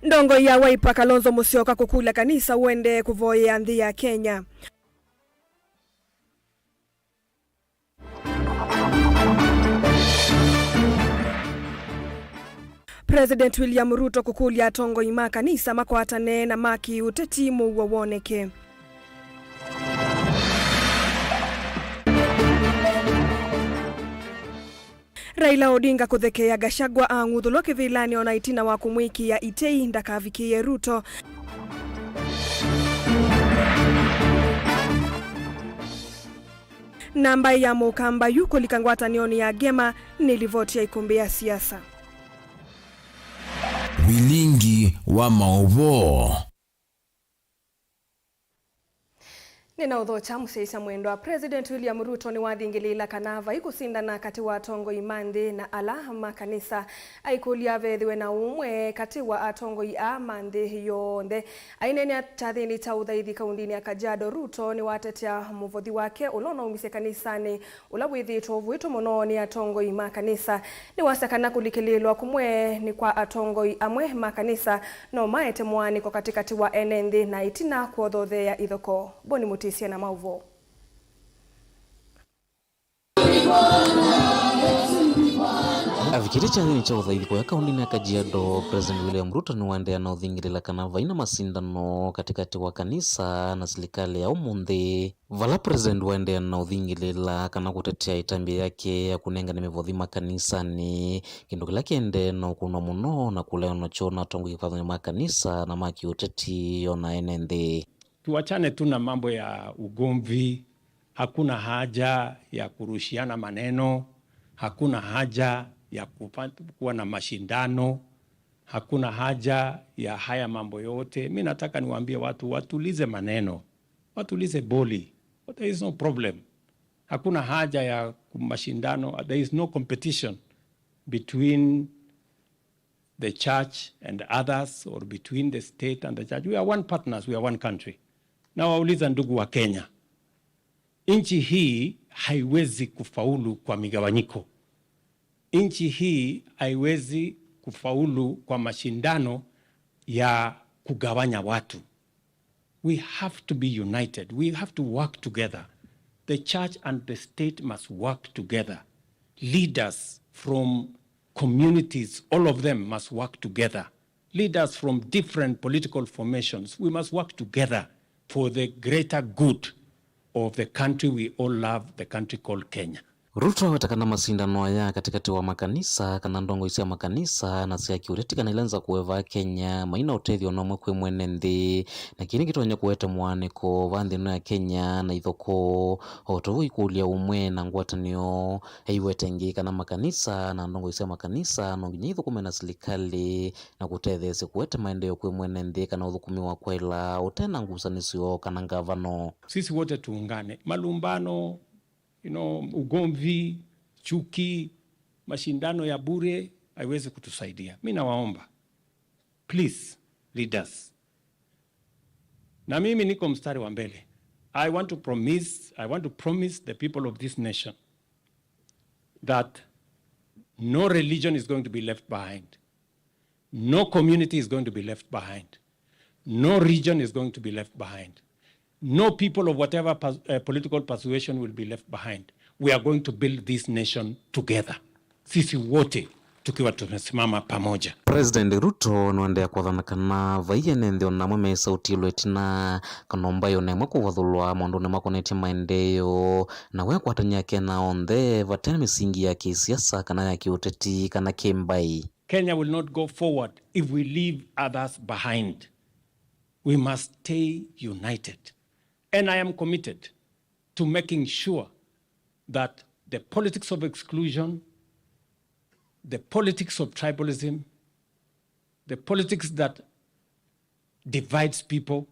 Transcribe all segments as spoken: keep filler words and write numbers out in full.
Ndongoi ya Wiper Kalonzo Musyoka kũkũlya kanisa ũendee kũvoyea nthĩ ya Kenya. President William Ruto kũkũlya atongoi ma kanisa makwatane na ma kĩũteti mũuo woneke. Raila Odinga kũthekeea Gachagua ang'uthũlwa kĩvĩlanĩ ona ĩtina wa kũmwĩkĩa itei ndakavikĩĩe Ruto. Na mbaĩ ya Mũkamba yu kũlika ngwatanĩonĩ ya Gema nĩ livoti ya ikumbĩ ya siasa. Vilingi wa maũvoo. Nĩnaũthokya mũsyaĩĩsya mwendwa. President William Ruto nĩwathingĩlĩĩla kana vai kũsindana katĩ wa atongoi ma nthĩ na ala ma kanisa. Aikũlya vethĩwe na ũmwe katĩ wa atongoi aa ma nthĩ yonthe. Aineenea kyathĩnĩ kya ũthaithi kaundinĩ ya Kajiado, Ruto nĩwatetea mũvothi wake ũla ũnaumisye kanisanĩ, ũla wĩthĩĩtwe ũvũĩtwe mũno nĩ atongoi ma kanisa. Nĩwasya kana kũlikĩlĩĩlwa kũmwe nĩ kwa atongoi amwe ma kanisa no maete mũaanĩko katĩkatĩ wa ene nthĩ na ĩtina kwothotheea ithokoo. Boni Mũtĩsye na maũvoo. Avikĩte kyathĩnĩ kya ũthaithi kũya kaundinĩ ya Kajiado, President William Ruto nĩwaendeea na ũthingĩlĩla kana vai na masindano katĩkatĩ wa kanisa na silikalĩ ya ũmũnthĩ. Vala President waendeea na ũthingĩlĩla kana kũtetea ĩtambya yake ya kũnengane mĩvothi makanisanĩ, kĩndũ kĩla kĩendee na ũkũnwa mũno na kũleanwa nakyo na atongoi kĩvathonĩ ma kanisa na ma kĩũteti o na ene nthĩ. Tuachane tu na mambo ya ugomvi. Hakuna haja ya kurushiana maneno. Hakuna haja ya kufa-, kuwa na mashindano. Hakuna haja ya haya mambo yote. Mi nataka niwaambie watu watulize maneno. Watulize boli. There is no problem. Hakuna haja ya mashindano. There is no competition between the church and others or between the state and the church. We are one partners, we are one country. Na wauliza ndugu wa Kenya, nchi hii haiwezi kufaulu kwa migawanyiko. Nchi hii haiwezi kufaulu kwa mashindano ya kugawanya watu. We have to be united. We have to work together. The church and the state must work together. Leaders from communities, all of them must work together. Leaders from different political formations, we must work together for the greater good of the country we all love, the country called Kenya. Ruto aweta kana masindano aya katĩkatĩ wa makanisa kana ndongoi sya makanisa na sya kĩũteti kana ila nza kũe vaa Kenya maina ũtethyo nomwe kwĩ mwene nthĩ, na kĩĩ nĩkĩtonya kũete mũaanĩko vaa nthĩ ĩno ya Kenya na ithokoo, o tondũ ikũlya ũmwe na ngwatanĩo. Aiweta ĩngĩ kana makanisa na ndongoi sya makanisa no nginya ithũkũme na silikalĩ na kũtetheesya kũete maendeeo kwĩ mwene nthĩ kana ũthũkũmi wa kwaĩla ũte na ngusanĩsyo kana ngavano. Sisi wote tuungane. Malumbano, you know, ugomvi, chuki, mashindano ya bure haiwezi kutusaidia. Mi nawaomba, please, leaders. Na mimi niko mstari wa mbele. I want to promise, I want to promise the people of this nation that no religion is going to be left behind. No community is going to be left behind. No region is going to be left behind. No people of whatever pers-, uh, political persuasion will be left behind. We are going to build this nation together. Sisi wote tukiwa tumesimama pamoja. President Ruto nũendeea kwathana kana vai ene nthĩ o na amwe meĩsaũtilwe ĩtina kana mbaĩ o na ĩmwe kũvathũlwa maũndũnĩ makonetye maendeeo, na wekwatany'a Akenya onthe vate na mĩsingi ya kĩsiasa kana ya kĩũteti kana kĩ-mbaĩ. Kenya will not go forward if we leave others behind. We must stay united. And I am committed to making sure that the politics of exclusion, the politics of tribalism, the politics that divides people,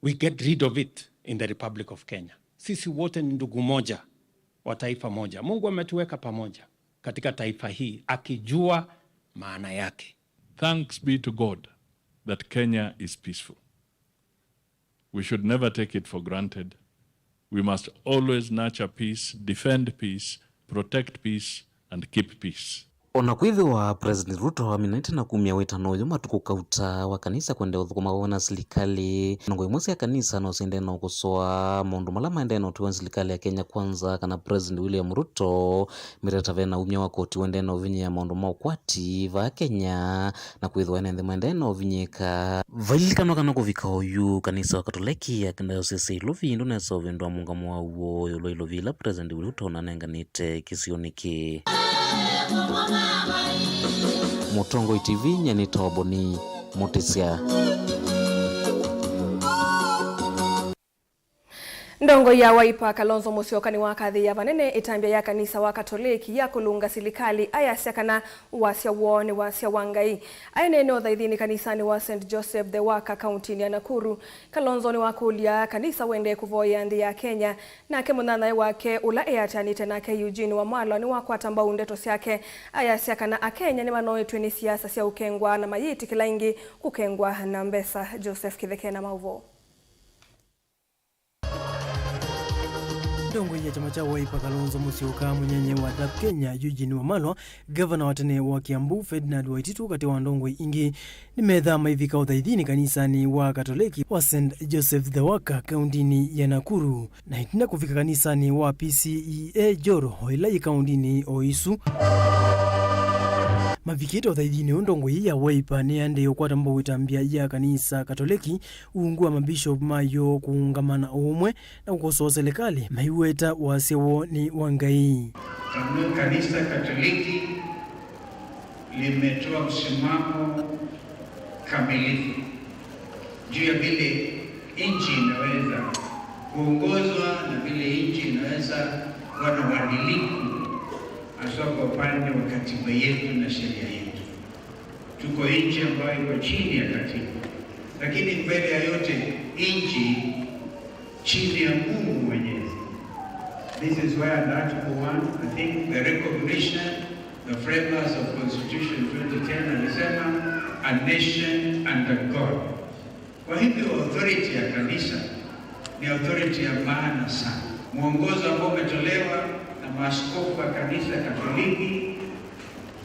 we get rid of it in the Republic of Kenya. Sisi wote ni ndugu moja wa taifa moja. Mungu ametuweka pamoja katika taifa hii akijua maana yake. Thanks be to God that Kenya is peaceful. We should never take it for granted. We must always nurture peace, defend peace, protect peace, and keep peace. O na kwĩthĩwa President Ruto aminĩte na kumya wĩtano ũyũ matukũ kauta wa kanisa kũendeea ũthũkũma vamwe na silikalĩ, ndongoi imwe sya kanisa no siendee na ũkosoa maũndũ ala maendee na ũtwĩwa nĩ silikalĩ ya Kenya Kwanza kana President William Ruto, mĩtata ve na umya wa koti ũendee na ũvinyĩĩa maũndũ ma ũkwati vaa Kenya, na kwĩthĩwa ene nthĩ maendee na ũvinyĩĩka. Vailikanwa kana kũvika oyu, kanisa wa Katoleki ya Diocese ya Ilovi ndũnesa ũvĩndũa mũũngamo waw'o ĩũlũ wa ilovi ila President Ruto ũnanenganĩte kĩsionĩ kĩĩ. Mũtongoi T V, nyie nĩ Toboni Mũtĩsya. Ndongoi ya Wiper Kalonzo Musyoka nĩwakathĩĩa vanene ĩtambya ya kanisa wa Katoleki ya kũlũnga silikalĩ, ayasya kana wasya woo nĩ wasya wa Ngai. Aineena ũthaithinĩ kanisanĩ wa Saint Joseph the Worker kauntinĩ ya Nakuru, Kalonzo nĩwakũlya kanisa wendee kũvoyea nthĩ ya Kenya. Nake mũnyanyae wake ũla eatĩanĩte nake Eugene Wamalwa nĩwakwata mbau ndeto syake, ayasya kana Akenya nĩmanoetw'e nĩ siasa sya ũkengwa na mayĩtĩkĩla ĩngĩ kũkengwa na mbesa. Joseph Kĩtheke na maũvoo. Ndongoi ya kyama kya Wiper Kalonzo Musyoka, mũnyanyae wa DAP Kenya Eugene Wamalwa, ngavana wa tene wa Kiambu Ferdinand Waititu, katĩ wa ndongoi ingĩ, nĩmethaa maivika ũthaithinĩ kanisanĩ wa Katoleki wa Saint Joseph the Worker kauntinĩ ya Nakuru, na ĩtina kũvika kanisanĩ wa P C E A Njoro, o ĩla yĩ kauntinĩ o ĩsu. Mavikĩte ũthaithinĩ ũũ, ndongoi ya Wiper nĩyaendee ũkwata mbau ĩtambya ya kanisa Katoleki ungu wa mabishop mayo kũũngama na ũũmwe na kũkosoa silikalĩ, maiweta wasya woo nĩ wa Ngai. Kanisa Katoliki limetoa msimamo kamilifu juu ya vile nchi inaweza kuongozwa na vile nchi inaweza kuwa na uadilifu, haswa kwa upande wa katiba yetu na sheria yetu. Tuko nchi ambayo iko chini ya katiba, lakini mbele ya yote nchi chini ya Mungu Mwenyezi. This is where in Article one, I think the recognition, the framers of Constitution twenty ten alisema, "A nation under God." Kwa hivyo authority ya kanisa ni authority ya maana sana. Mwongozo ambao umetolewa na maaskofu wa kanisa Katoliki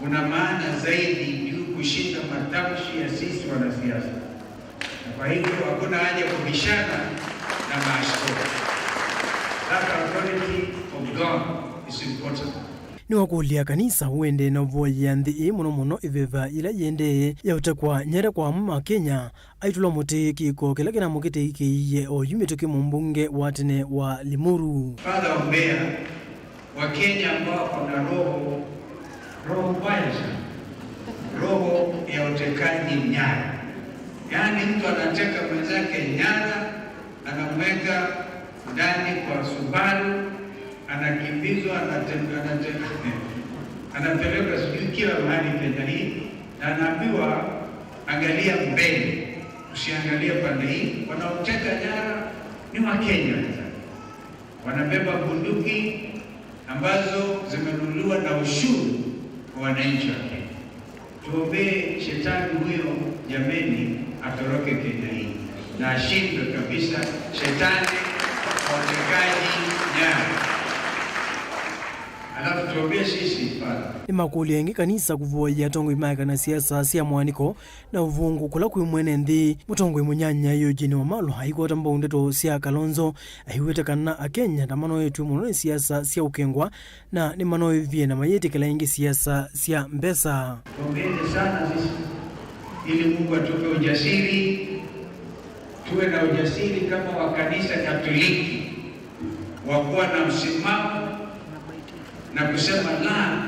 una maana zaidi juu kushinda matamshi ya sisi wanasiasa. Na kwa hivyo hakuna haja kubishana na maaskofu. That authority of God is important. Nĩwakũlya kanisa ũendee na ũvoyea nthĩ ĩĩ, mũno mũno ĩveva yĩla yĩendee ya ũtekwa nyara kwa amwe ma Kenya, aitũlwa mũtĩ kĩko kĩla kĩnamũkĩte kĩiye oyu mĩtũkĩ mũmbunge wa tene wa Limuru. Father, ombea Wakenya ambao wako na roho, roho mbaya sana, roho ya utekaji nyara. Yaani mtu anateka mwenzake nyara, anamweka ndani kwa Subaru, anakimbizwa, anate-, anate-, anapelekwa sijui kila mahali Kenya hii, na anaambiwa, "Angalia mbele, usiangalie pande hii." Wanaoteka nyara ni Wakenya wenzangu. Wanabeba bunduki ambazo zimenunuliwa na ushuru wa wananchi wa Kenya. Tuombee shetani huyo, jameni, atoroke Kenya hii na ashindwe kabisa, shetani wa utekaji nyara. Alafu tuombee sisi, Father. Nĩmakũlya ĩngĩ kanisa kũvoyea atongoi ma kana siasa sya mũaanĩko na ũvũngũ kũla kwĩ mwene nthĩ. Mũtongoi mũnyanya Eugene Wamalwa aikwata mbau ndeto sya Kalonzo, aiweta kana Akenya ndamanoetw'e mũno nĩ siasa sya ũkengwa na nĩmanoevye na mayĩtĩkĩla ĩngĩ siasa sya mbesa. Tuombeeni sana sisi ili Mungu atupe ujasiri, tuwe na ujasiri kama wa kanisa Katoliki wa kuwa na msimamo na kusema la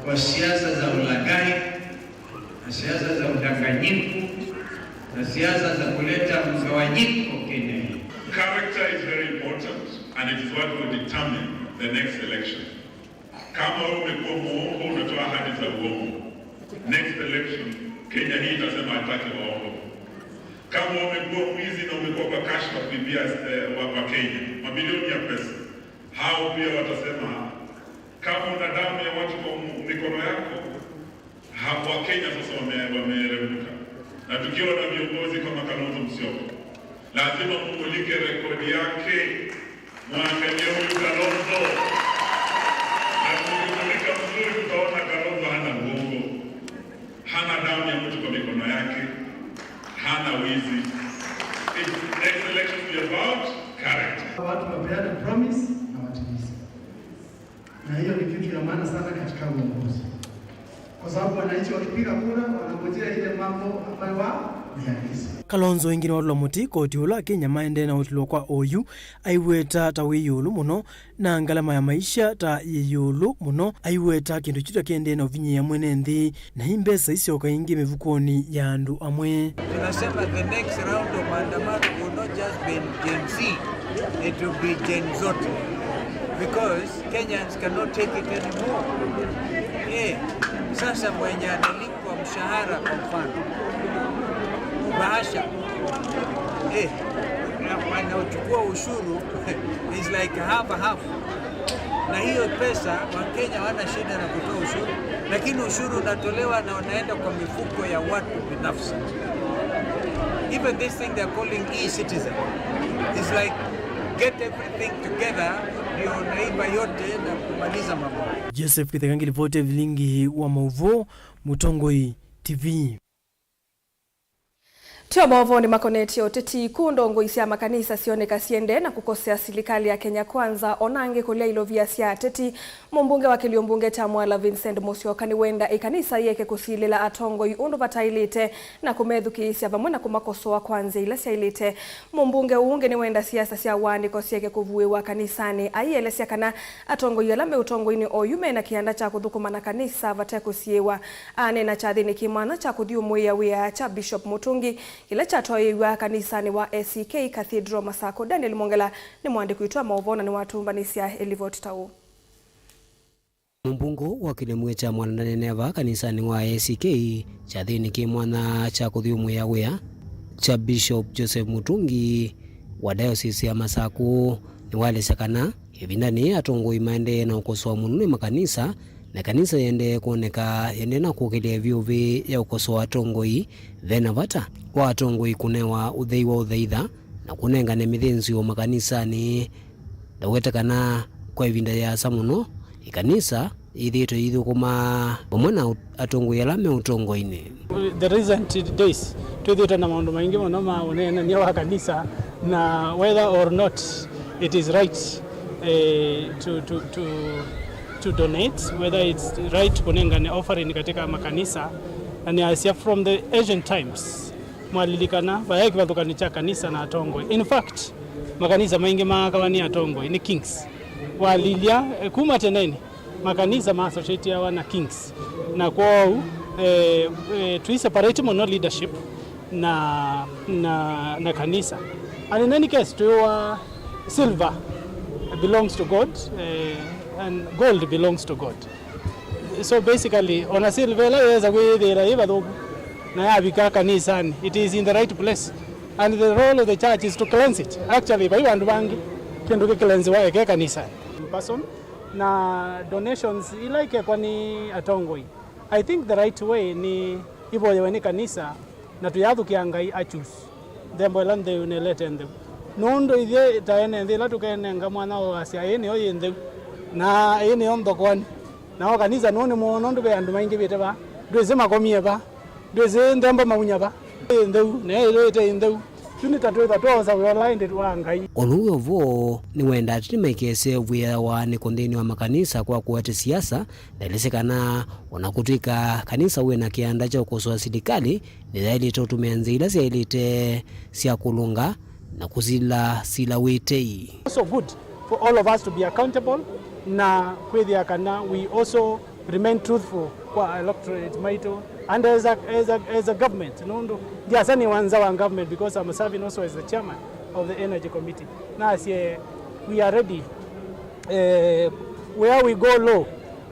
kwa siasa za ulaghai na siasa za udanganyifu na siasa za kuleta mgawanyiko Kenya hii. Character is very important and it is what will determine the next election. Kama wewe umekuwa muongo, unatoa ahadi za uongo, next election Kenya hii itasema hatutaki waongo. Kama umekuwa mwizi na umekuwa kwa cash na kuibia, eh, wa, wa Kenya mabilioni ya pesa, hao pia watasema. Kama una damu ya watu kwa mu-, mikono yako, hapo Wakenya sasa wame-, wameeremuka. Na tukiwa na viongozi kama Kalonzo Musyoka, lazima mumulike rekodi yake, mwangalie huyu Kalonzo. Na mkimulika vizuri, mtaona Kalonzo hana uongo. Hana damu ya mtu kwa mikono yake, hana wizi. It's next election will be about character. Watu wapeane promise na watimize. Na hiyo ni kitu ya maana sana katika uongozi. Kwa sababu wananchi wakipiga kura, wanangojea ile mambo ambayo wameagiza. Kalonzo ĩngĩ nĩwatũla mũtĩ koti ũla Akenya maendee na ũtilwa kwa oyu, aiweta ta wĩ ĩũlũ mũno, na ngalama ya maisha ta yĩ ĩũlũ mũno, aiweta kĩndũ kyu ta kĩendee na ũvinyĩĩa mwene nthĩ, na i mbesa isyoka ĩngĩ mĩvukonĩ ya andũ amwe. Tunasema the next round of maandamano will not just be Gen Z, it will be Gen zote, because Kenyans cannot take it anymore. Eh, sasa mwenye analipwa mshahara kwa mfano, bahasha, eh, na wanaochukua ushuru is like half a half. Na hiyo pesa, Wakenya hawana shida na kutoa ushuru, lakini ushuru unatolewa na unaenda kwa mifuko ya watu binafsi. Even this thing they're calling e-citizen is like, get everything together, ndio unaiba yote na kumaliza mambo. Joseph Kithengangi, ripoti ya vilingi wa mauvoo, Mũtongoi T V. Tyo maũvoonĩ makonetye ũteti, kũ ndongoi sya makanisa syoneka syendee na kũkosea silikalĩ ya Kenya Kwanza, o na angĩ kũlea ilovia sya ateti. Mũmbunge wa kĩlio mbunge kya Mwala Vincent Musyoka nĩwenda ĩkanisa yĩeke kũsilĩla atongoi ũndũ vataĩlĩte na kũmethukĩĩsya vamwe na kũmakosoa kwa nzĩa ila syaĩlĩte. Mũmbunge ũũ ũngĩ nĩwenda siasa sya ũaandĩko syĩeke kũvuĩwa kanisanĩ, aielesya kana atongoi ala me ũtongoinĩ oyu mena kĩanda kya kũthũkũma na kanisa vate kũsiĩĩwa. Aneena kyathĩnĩ kĩ mwanya kya kũthyũmũĩa wĩa kya Bishop Mutungi, kĩla kyatwaĩĩw'a kanisanĩ wa A C K Cathedral Masakũ, Daniel Mwongela nĩ mũandĩki witũ wa maũvoo na nĩwatũmbanĩsya ĩlivoti ta ũũ. Mũmbunge wa kĩlĩmwe kya Mwala ndaneneva kanisanĩ wa A C K kyathĩnĩ kĩ mwanya kya kũthyũmũĩa wĩa kya Bishop Joseph Mutungi wa Diocese ya Masakũ nĩwaelesya kana ĩvindanĩ yĩĩ atongoi maendee na ũkosoa mũno nĩ makanisa, na ĩkanisa yĩendee kwoneka yĩendee na kũkĩlya ĩvyũvĩ ya ũkosoa atongoi. Ve na vata wa atongoi kũnewa ũthei wa ũthaitha na kũnengane mĩthĩnzĩo makanisanĩ, na weta kana kwa ĩvinda yĩasa mũno ĩkanisa yĩthĩĩtwe yĩithũkũma vamwe na atongoi ala me ũtongoinĩ. The recent days, twĩthĩĩtwe na maũndũ maingĩ mũno ma ũneenany'a wa kanisa, na whether or not it is right, eh, to, to, to, to donate, whether it's right kũnengane offering katika makanisa. Na nĩasya from the ancient times, mwalilikana, vayaĩ kĩvathũkany'o kya kanisa na atongoi. In fact, makanisa maingĩ maakawa nĩ atongoi, nĩ kings. Walilya, eh, kuma teneni, makanisa ma associatiawa na kings, na kwoou, eh, eh, tũi separate mũno leadership na, na, na kanisa. And in any case, twĩwa silver belongs to God, eh, and gold belongs to God. So basically, ona silver ĩla yĩesa kwĩyĩthĩĩla yĩ vathũku na yavika kanisanĩ, it is in the right place. And the role of the church is to cleanse it. Actually, vai vandũ vangĩ kĩndũ kĩkĩlenziwa eke kanisanĩ. In person, na donations ila ikekwa nĩ atongoi, I think the right way nĩ ivoyewe nĩ kanisa, na tũyathũkĩa Ngai a choose nthembo ĩla ntheu na ĩlete ntheu. Nũndũ ithyĩ ta ene nthĩ ĩla tũkenenga mwanya wa asya ĩĩ nĩyo yĩ ntheu, na ĩĩ nĩyo nthokoni, nao kanisa nũũ nĩ mũono nũndũ ve andũ maingĩvĩte vaa, ndwĩsĩ makomie va, ndwĩsĩ nthembo maunya va, ĩ ntheu, na ĩĩ ĩte ĩ ntheu. Yu nĩ ta twĩtha twosa wĩa ũla ĩndĩ wa Ngai. Olo wĩ ũvoo, nĩwendaa ateti maikese wĩa wa nĩko nthĩnĩ wa makanisa kwa kũete siasa, na ĩlĩsĩ kana o na kũtw'ĩka kanisa wĩ na kĩanda kya ũkosoa silikalĩ, nĩyaĩlĩte ũtũmĩa nzĩa ila syaĩlĩte sya kũlũnga na kũsila sila wĩtei. Also good for all of us to be accountable, na kwĩthĩa kana we also remain truthful kwa electorate maitũ and as a, as a, as a government, nũndũ ndiasa nĩ wanza wa government because I'm serving also as the chairman of the energy committee. Nasye we are ready, eh, where we go low,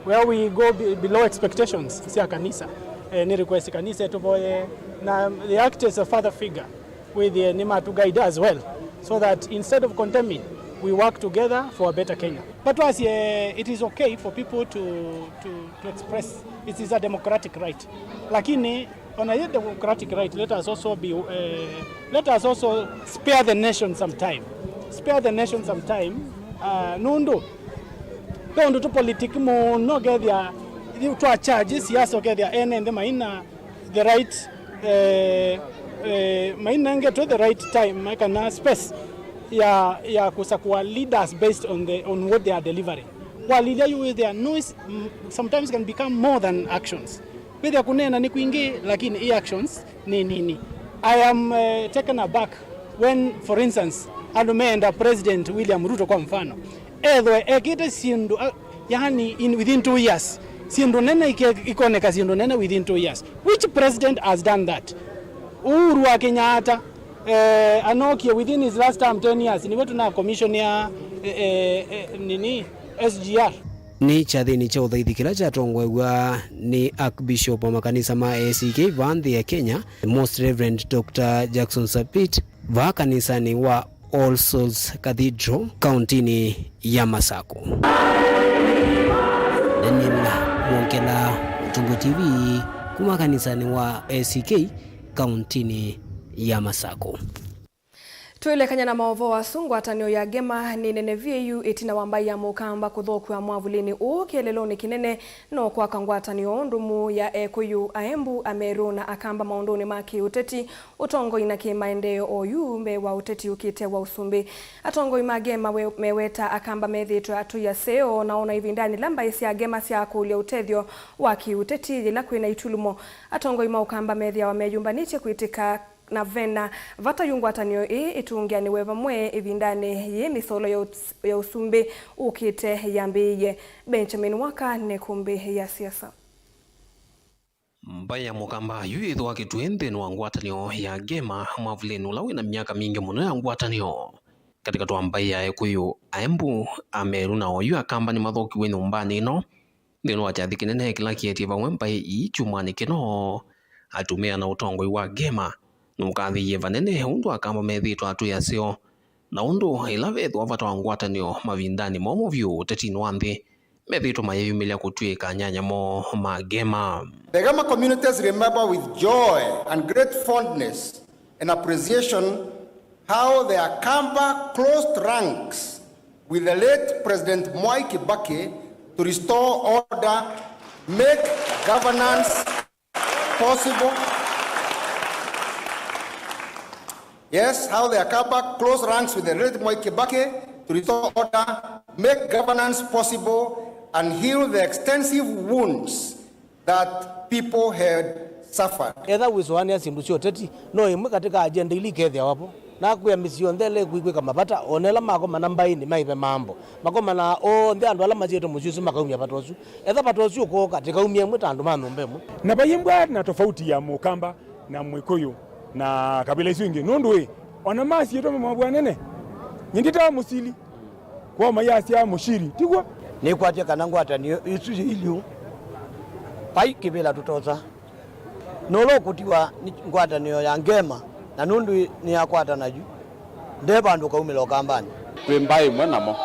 where we go be, below expectations sya kanisa, eh, nĩ request kanisa ĩtũvoye na they act as a father figure. Wĩthĩe nĩmatũ guide as well, so that instead of condemning, we work together for a better Kenya. But wasye, it is okay for people to, to, to express. It is a democratic right. Lakini, on a democratic right, let us also be, eh, let us also spare the nation some time. Spare the nation some time. Uh, nũndũ, ve ũndũ tũ politic mũno ũkethĩa, twa charge siasa ũkethĩa ene nthĩ maina The right, eh, eh, mainengetwe the right time, eh, kana space ya, ya kusakua leaders based on the, on what they are delivering. Walilya yu wĩthĩa noise, mm, sometimes can become more than actions. Wĩthĩa kũneena nĩ kwingĩ, lakini i actions nĩ nini. I am, eh, taken aback when, for instance, andũ meenda President William Ruto kwa mfano, ethwe ekĩte syĩndũ, ah, yani, in within two years, syĩndũ nene ike-, ikoneka syĩndũ nene within two years. Which president has done that? Uhuru wa Kenyatta, eh, anokie within his last term ten years, niwe tuna commission ya, eh, eh, eh, nini, S G R. Nĩ kyathĩnĩ kya ũthaithi kĩla kyatongoew'a nĩ Archbishop wa makanisa ma A C K vaa nthĩ ya Kenya, Most Reverend Doctor Jackson Sapit, vaa kanisanĩ wa All Souls Cathedral, kauntinĩ ya Masako. Daniel Mwongela, Mũtũngũ T V, kuma kanisanĩ wa A C K, kauntinĩ ya Masako. Twĩlekany'a na maũvoo asu, ngwatanĩo ya Ngema nĩ nene vyũ ĩtina wa mbaĩ ya Mũkamba kũthokw'a mwavulĩnĩ ũũ kĩeleelonĩ kĩnene no kwaka ngwatanĩo ndũmu ya Ekũyũ, Aembu, Amerũ na Akamba maũndũnĩ ma kĩũteti, ũtongoi na kĩmaendeeo, oyu mbee wa ũteti ũkĩte wa ũsumbĩ. Atongoi ma Ngema we-, meweta Akamba methĩĩtwe atũi aseo, na ona ĩvindanĩ ĩla mbaĩ sya Ngema syakũlya ũtethyo wa kĩũteti yĩla kwĩna itulumo, atongoi ma Ũkamba methĩawa meyũmbanĩtye kwĩtĩka na vena vata yu ngwatanĩo ĩĩ ĩtũngĩanĩwe vamwe ĩvindanĩ yĩĩ mĩsolo ya ũs-, ya ũsumbĩ ũkĩte yambĩĩe. Benjamin Waka nĩ kũmbĩ ya siasa. Mbaĩ ya Mũkamba yu yĩthĩwa kĩtuĩ nthĩnĩ wa ngwatanĩo ya Ngema mwavulĩnĩ ũla wĩna myaka mingĩ mũno ya ngwatanĩo. Katĩkatĩ wa mbaĩ ya Ekũyũ, Aembu, Amerũ na oyu Akamba nĩmathokiw'e nyũmbanĩ ĩno nthĩnĩ wa kyathĩ kĩnene kĩla kĩetie vamwe mbaĩ ii kyumwanĩ kĩno. Atumĩa na ũtongoi wa Ngema nũkathĩie vanene ũndũ Akamba methĩĩtwe atũi aseo, na ũndũ ĩla vethĩwa vata wa ngwatanĩo mavindanĩ momũ vyũ ũtetinĩ wa nthĩ, methĩĩtwe mayĩyumĩlya kũtw'ĩĩka anyanya moo ma Ngema. The Gema communities remember with joy and great fondness and appreciation how the Akamba closed ranks with the late President Mwai Kibaki to restore order, make governance possible. Yes, how the Akamba close ranks with the late Mwai Kibaki to restore order, make governance possible, and heal the extensive wounds that people had suffered. Etha wĩsũanĩa syĩndũ sya ũteti, no ĩmwe katĩ ka agenda ila ikethĩawa vo. Nakwĩa mĩsyĩ yonthe ĩla ĩkwĩkwĩka mavata, o na ĩla makomana mbaĩnĩ maĩve mambo. Makomanaa onthe andũ ala masyĩtwe mũsyĩ ũsu makaumya vata ũsu. Etha vata ũsu ũkooka, tĩkaumye ĩmwe ta andũ ma nyũmba ĩmwe. Na vaimbwa na tofauti ya Mũkamba na Mwĩkũyũ na kavila isu ingĩ. Nũndũ ĩ, ona masyĩtwa mamavw'a nene. Nyingĩ ta mũsili. Kwao mayasya mũshiri, tiguo? Nĩkwatya kana ngwatanĩo isu yĩ iliu, vai kĩvĩla tũtosa. Nũla ũkũtiwa nĩ ngwatanĩo ya Ngema, na nũndũ nĩyakwatana yu, nde vandũ ũkaumĩla Ũkambanĩ. Twĩ mbaĩ ĩmwe namo.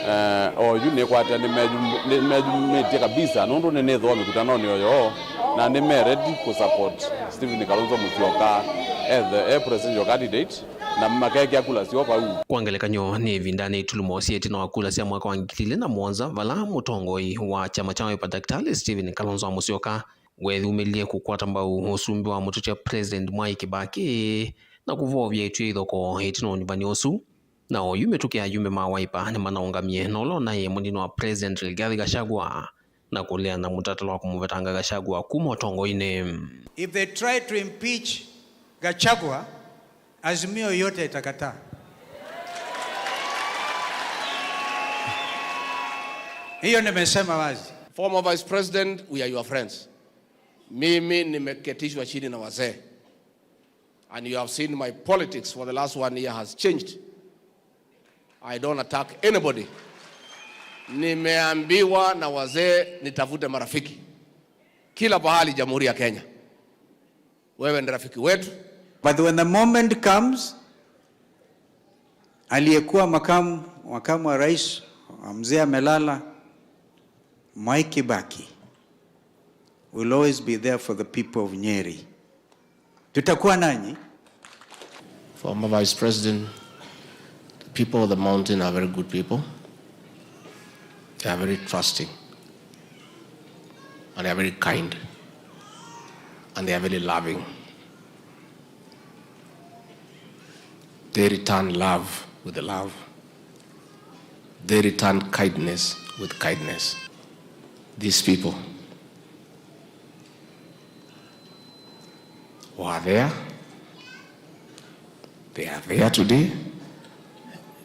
Eh, oyu nĩkwatya nĩmeyum-, nĩmeyumĩtye kabisa, nũndũ nĩnĩthĩawa mĩkutanonĩ oyo, na nĩme ready kũ support Stephen Kalonzo Musyoka as the presidential candidate. Na makekĩa kula syoo vau. Kwa ngelekany'o, nĩ ĩvindanĩ ĩtulumo sya ĩtina wa kula sya mwaka wa ngili ilĩ na mũonza, vala mũtongoi wa kyama kya Wiper Daktari Stephen Kalonzo wa Musyoka weeyumĩlye kũkwata mbau ũsumbĩ wa mũtũtya President Mwai Kibaki na kũvovya ĩtw'ĩ ithokoo ĩtina wa ũnyuvani ũsu. Na oyu mĩtũkĩ ayumbe ma Wiper nĩmanaũngamie na ũla ũnaĩ mũnini wa President Rigathi Gachagua na kũleana mũtalatala wa kũmũvetanga Gachagua kuma ũtongoinĩ. If they try to impeach Gachagua, Azimio yote itakataa. Hiyo nimesema wazi. Former Vice President, we are your friends. Mimi nimeketishwa chini na wazee. And you have seen my politics for the last one year has changed. I don't attack anybody. Nimeambiwa na wazee nitafute marafiki kila pahali Jamhuri ya Kenya. Wewe ni rafiki wetu. But when the moment comes, aliyekuwa makamu, makamu wa rais wa mzee amelala, Mwai Kibaki will always be there for the people of Nyeri. Tutakuwa nanyi. Former Vice President, the people of the mountain are very good people. They are very trusting. And they are very kind. and they are very loving. They return love with love. They return kindness with kindness. These people were there. They are there today.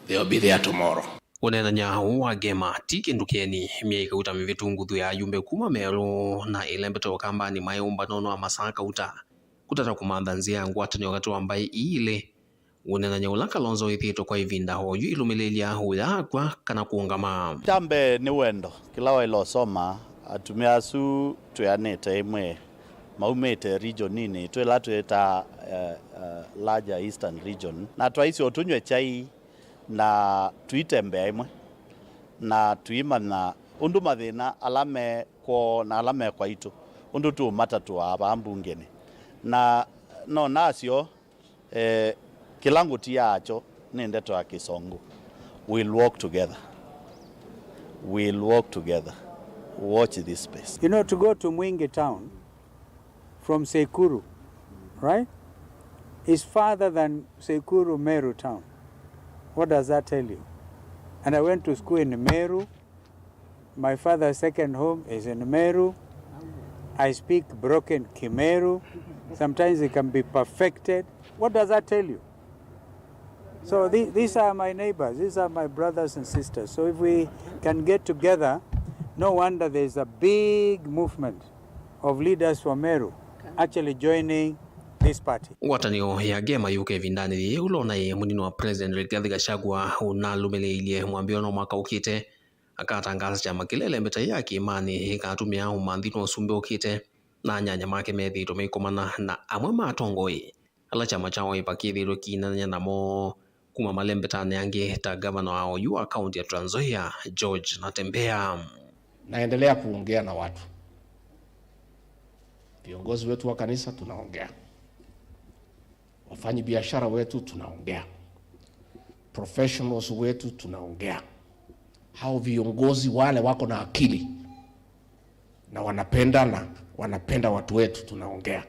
They will be there tomorrow. Ũneenany'a ũũ wa Gema ti kĩndũ kĩeni. Myei kauta mĩvĩtu nguthu ya ayumbe kuma Meru na ĩlembete Ũkambanĩ maĩ ũmbanonĩ wa masaa kauta kũtata kũmantha nzĩa ya ngwatanĩo katĩ wa mbaĩ ii ilĩ. Ũneenany'a ũla Kalonzo wĩthĩĩtwe kwa ĩvinda o yu ĩlũmĩlĩĩlya ũyakw'a kana kũũngama. Kya mbee nĩ wendo. Kĩla waĩle ũsoma, atumĩa asu twĩanĩte ĩmwe maumĩte regioninĩ twĩla twĩtaa, eh, eh, larger eastern region, na twaisye ũtũnyw'e kyai na tũitembea ĩmwe na tũimanya ũndũ mathĩna ala me kwoo na ala me kwaitũ ũndũ tũũmatatũaa vaa mbungenĩ. Na no nasyo, eh, kĩla ngũtiaa kyo nĩ ndeto ya Kĩsũngũ. We'll walk together. We'll walk together. Watch this space. You know, to go to Mwingi town from Sekuru, right, is farther than Sekuru Meru town. What does that tell you? And I went to school in Meru. My father's second home is in Meru. I speak broken Kimeru. Sometimes it can be perfected. What does that tell you? So the, these are my neighbors, these are my brothers and sisters. So if we can get together, no wonder there's a big movement of leaders from Meru actually joining this party. Ngwatanĩo ya Gema yũka ĩvindanĩ yĩĩ ũla ũnaĩ mũnini wa President Rigathi Gachagua ũnalũmĩlĩilye mwambĩĩo no mwaka ũkĩte akatangaasa kyama kĩla ĩlembeta ya kĩĩmanĩ ĩkatũmĩa ũmanthi no ũsumbĩ ũkĩte, na anyanya make methĩĩtwe maikomana na amwe ma atongoi ala kyama kyao ĩpakĩthĩtwe kĩinanany'a namo kuma malembetanĩ angĩ ta ngavana wa oyu wa kaunti ya Trans Nzoia, George Natembeya. Naendelea kuongea na watu. Viongozi wetu wa kanisa tunaongea. Wafanyi biashara wetu tunaongea. Professionals wetu tunaongea. Hao viongozi wale wako na akili na wanapenda na wanapenda watu wetu tunaongea.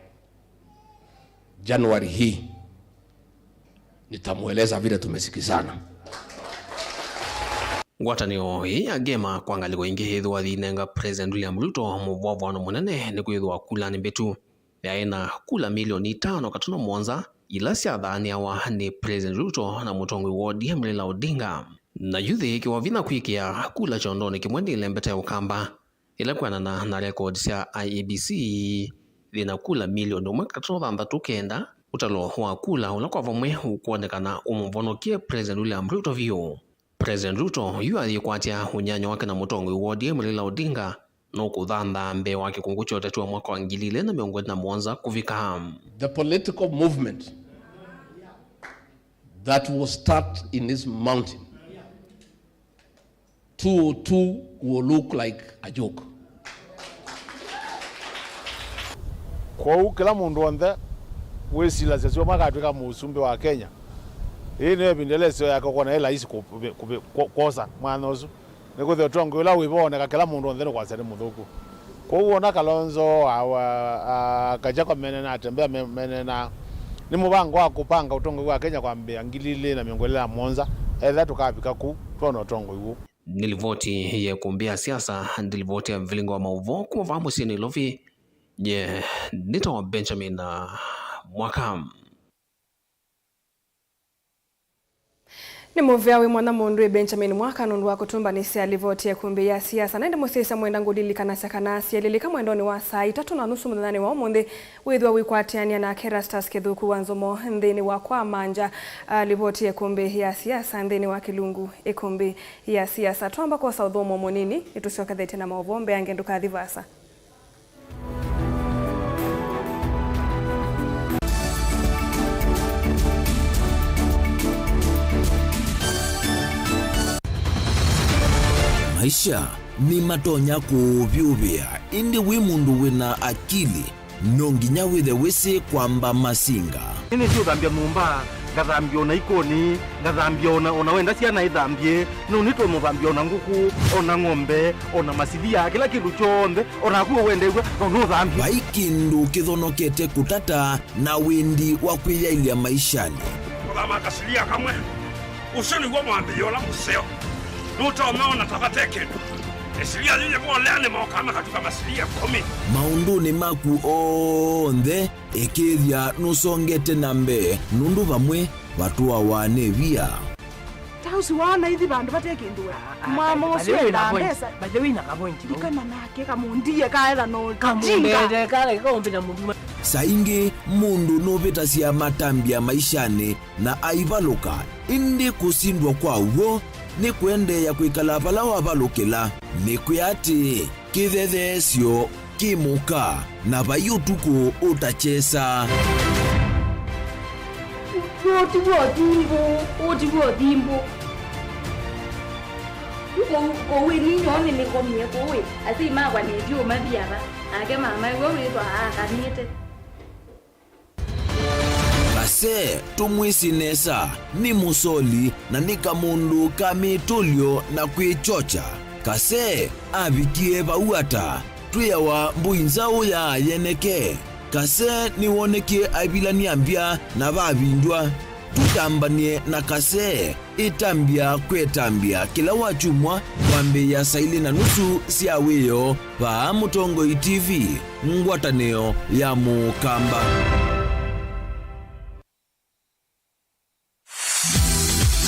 January hii nitamweleza vile tumesikizana. Ngwatanĩo ĩĩ ya Gema kwa ngalĩko ĩngĩ yĩthĩwa yĩinenga President William Ruto mũvwavwano mũnene nĩkwĩthĩwa kulanĩ mbĩtu yaĩ na kula milioni itano katono mũonza ila syathaanĩawa nĩ President Ruto na mũtongoi wa O D M Raila Odinga. Na yu yĩĩkĩwa vinya kwĩkĩa kula kyondonĩ kĩmwe nĩ ĩlembeta ya Ũkamba. Ĩla kwĩanana na rekondi sya I E B C, yĩ na kula milioni ũmwe katono thanthatũ kenda, ũtalo wa kula ũla kwa vamwe ũkwonekana ũmũvonokie President William Ruto vyũ. President Ruto yu ayĩkwatya ũnyanya wake na mũtongoi wa O D M Raila Odinga no kũthanthaa mbee wa kĩkũngũ kya ũteti wa mwaka wa ngili ilĩ na mĩongo ĩlĩ na mũonza kũvika. The political movement that will start in this mountain two oh two will look like a joke. Kwoou kĩla mũndũ onthe wĩsilasya syo makatw'ĩka mũsumbĩ wa Kenya, ĩĩ nĩyo ĩvinda ĩla ĩseo yake ũkwona ĩ laisi kũ-, kũ-, kũ-, kwosa mwanya ũsu. Nĩkwĩthĩwa ũtongoi ũla wĩ vo woneka kĩla mũndũ onthe nĩkwasya nĩ mũthũku. Kwoou wona Kalonzo, a, a, a, Gachagua menena, Natembeya me-, menena, nĩ mũvango wa kũpanga ũtongoi wa Kenya kwambĩĩa ngili ilĩ na mĩongo ĩlĩ na mũonza, ethĩwa tũkavika kũu twona ũtongoi wũ. Nĩ livoti ya ĩkũmbĩ ya siasa, nĩ livoti ya mvilingo wa maũvoo kuma vaa mũsyĩ Nairobi. Nye nĩtawa Benjamin, ah, Mwaka. Nĩ mũvea wĩ mwanya mũndũ ĩ Benjamin Mwaka nũndũ wa kũtũmbanĩsya livoti ya ĩkũmbĩ ya siasa. Na ĩndĩ mũsyaĩĩsya mwenda ngũlilikanasya kana syelĩlĩka mwendonĩ wa saa itatũ na nusu mũthenyanĩ wa ũmũnthĩ, wĩthĩwa wĩkwatĩanĩa nake Erastus Kĩthũku wa Nzomo nthĩnĩ wa Kwa Manja, ah, livoti ya ĩkũmbĩ ya siasa nthĩnĩ wa kĩlungu ĩkũmbĩ ya siasa. Twamba kwosa ũthũmũo mũnini, nĩtũsyokethetye na maũvoo. Mbeange ndũkathi vaasa. Maisha nĩmatonya kũũvyũvĩa, ĩndĩ wĩ mũndũ wĩ na akili, no nginya wĩthe wĩsĩ kwamba masinga. Nĩnĩsĩ ũthambya nyũmba, Ngathambia o na ikũni, ngathambia o na, o na wenda syana ithambie, nũnĩtwe mũthambia o na ngũkũ, o na ng'ombe, o na masilia, kĩla kĩndũ kyonthe, o naku ũwendew'a, no nũthambie. Vai kĩndũ kĩthonokete kũtata na wĩndi wa kwĩyaĩlya maishanĩ. Kũthama kasilia kamwe, ũsu nĩw'o mwambĩlĩo ũla mũseo. Nũtomeona ta vate kĩndũ. Ĩsilia yĩyĩvolea nĩmokaa makatuka masilia ĩkũmi. Maũndũnĩ maku onthe, ĩkĩĩthya nũsongete na mbee, nũndũ vamwe vatũawa nĩ via. Ta ũsu waona ithi vandũ vate kĩndũ we. Ah, ah, mwamo by the ũsu way, wĩna endaa point. Mbesa. By the way, na ka point vau. Ndikana nake kamũndie kaetha no jinga. Kamũmbete kala kaũmbĩta mũndũ. Saa ingĩ mũndũ nũvĩtasya matambya maishanĩ na aivalũka, ĩndĩ kũsindwa kwa w'o nĩ kũendeea kwĩkala vala wavalũkĩla. Nĩkwĩa atĩĩ, kĩthetheesyo kĩ mũka, na vai ũtukũ ũtakyesa. Ũũ ti w'o thimbũ, ũũ ti w'o thimbũ. Yu kũu, kũu ĩ ninyoo nĩnĩkomie kũu ĩ, asyai makwa nĩtyo mathi ava, nake mama iwe wĩtwa aakanĩte. Kase, tũmwĩsĩ nesa, nĩ mũsoli na nĩ kamũndũ ka mĩtũlyo na kwĩkyokya. Kase avikie vau ata? Twĩawa mbũi nzaũ ya yeneke. Kase nĩwonekie aivilany'a mbya na vavindw'a. Tũtambany'e na Kase. Ĩtambya kwetambya kĩla wakyumwa kwambĩĩa saa ilĩ na nusu sya wĩoo vaa Mũtongoi T V, ngwatanĩo ya Mũkamba.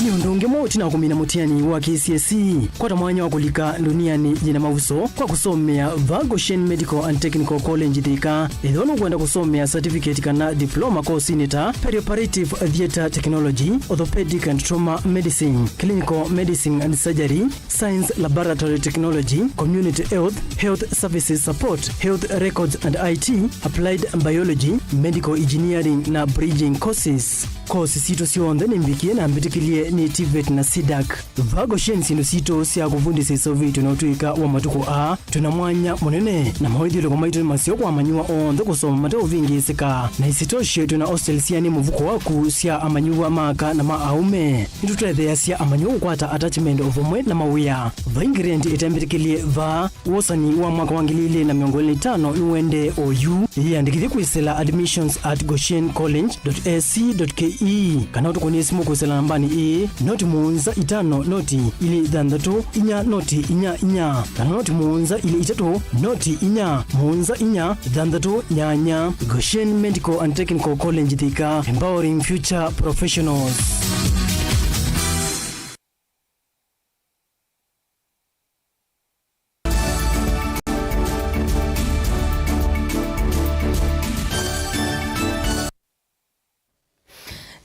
Nĩ ũndũ ũngĩ mwaũ ũtina wa kũmina mũtiani wa K C S E? Kwata mwanya wa kũlika ndunianĩ yĩna mawuso kwa kũsomea va Goshen Medical and Technical College Thika. Ethĩwa nũkwenda kũsomea certificate kana diploma course-inĩ ta perioperative theatre technology, orthopedic and trauma medicine, clinical medicine and surgery, science laboratory technology, community health, health services support, health records and I T, applied biology, medical engineering na bridging courses. Course sitũ syonthe nĩ mbikie na mbĩtĩkĩlye nĩ TVET na CDAC. Va Goshen syĩndũ sitũ sya kũvundĩsya iseũvĩtw'e na ũtw'ĩka wa matukũ aa. Twĩna mwanya mũnene na mawĩthyũlũko maitũ nĩ maseo kwa amanyĩw'a onthe kũsoma mateũvĩngĩĩsĩka. Na isitoshe, twĩna hostel sya nĩ mũvuko waku sya amanyĩw'a ma aka na ma aũme. Nĩtũtetheeasya amanyĩw'a kũkwata attachment o vamwe na mawĩa. Vai grant ĩtembĩtĩkĩlye vaa. Wosani wa mwaka wa ngili ili na mĩongo ĩlĩ na itano nĩũendee oyu. Ĩyĩandĩkĩthye kwĩsĩla admissions at goshen college dot A C dot K E, kana ũtũkũnĩe simũ kwĩsĩla nambanĩ ĩĩ, noti mũonza itano noti ilĩ thanthatũ inya noti inya inya, kana noti mũonza ilĩ itatũ noti inya mũonza inya thanthatũ nyanya. Goshen Medical and Technical College Thika, empowering future professionals.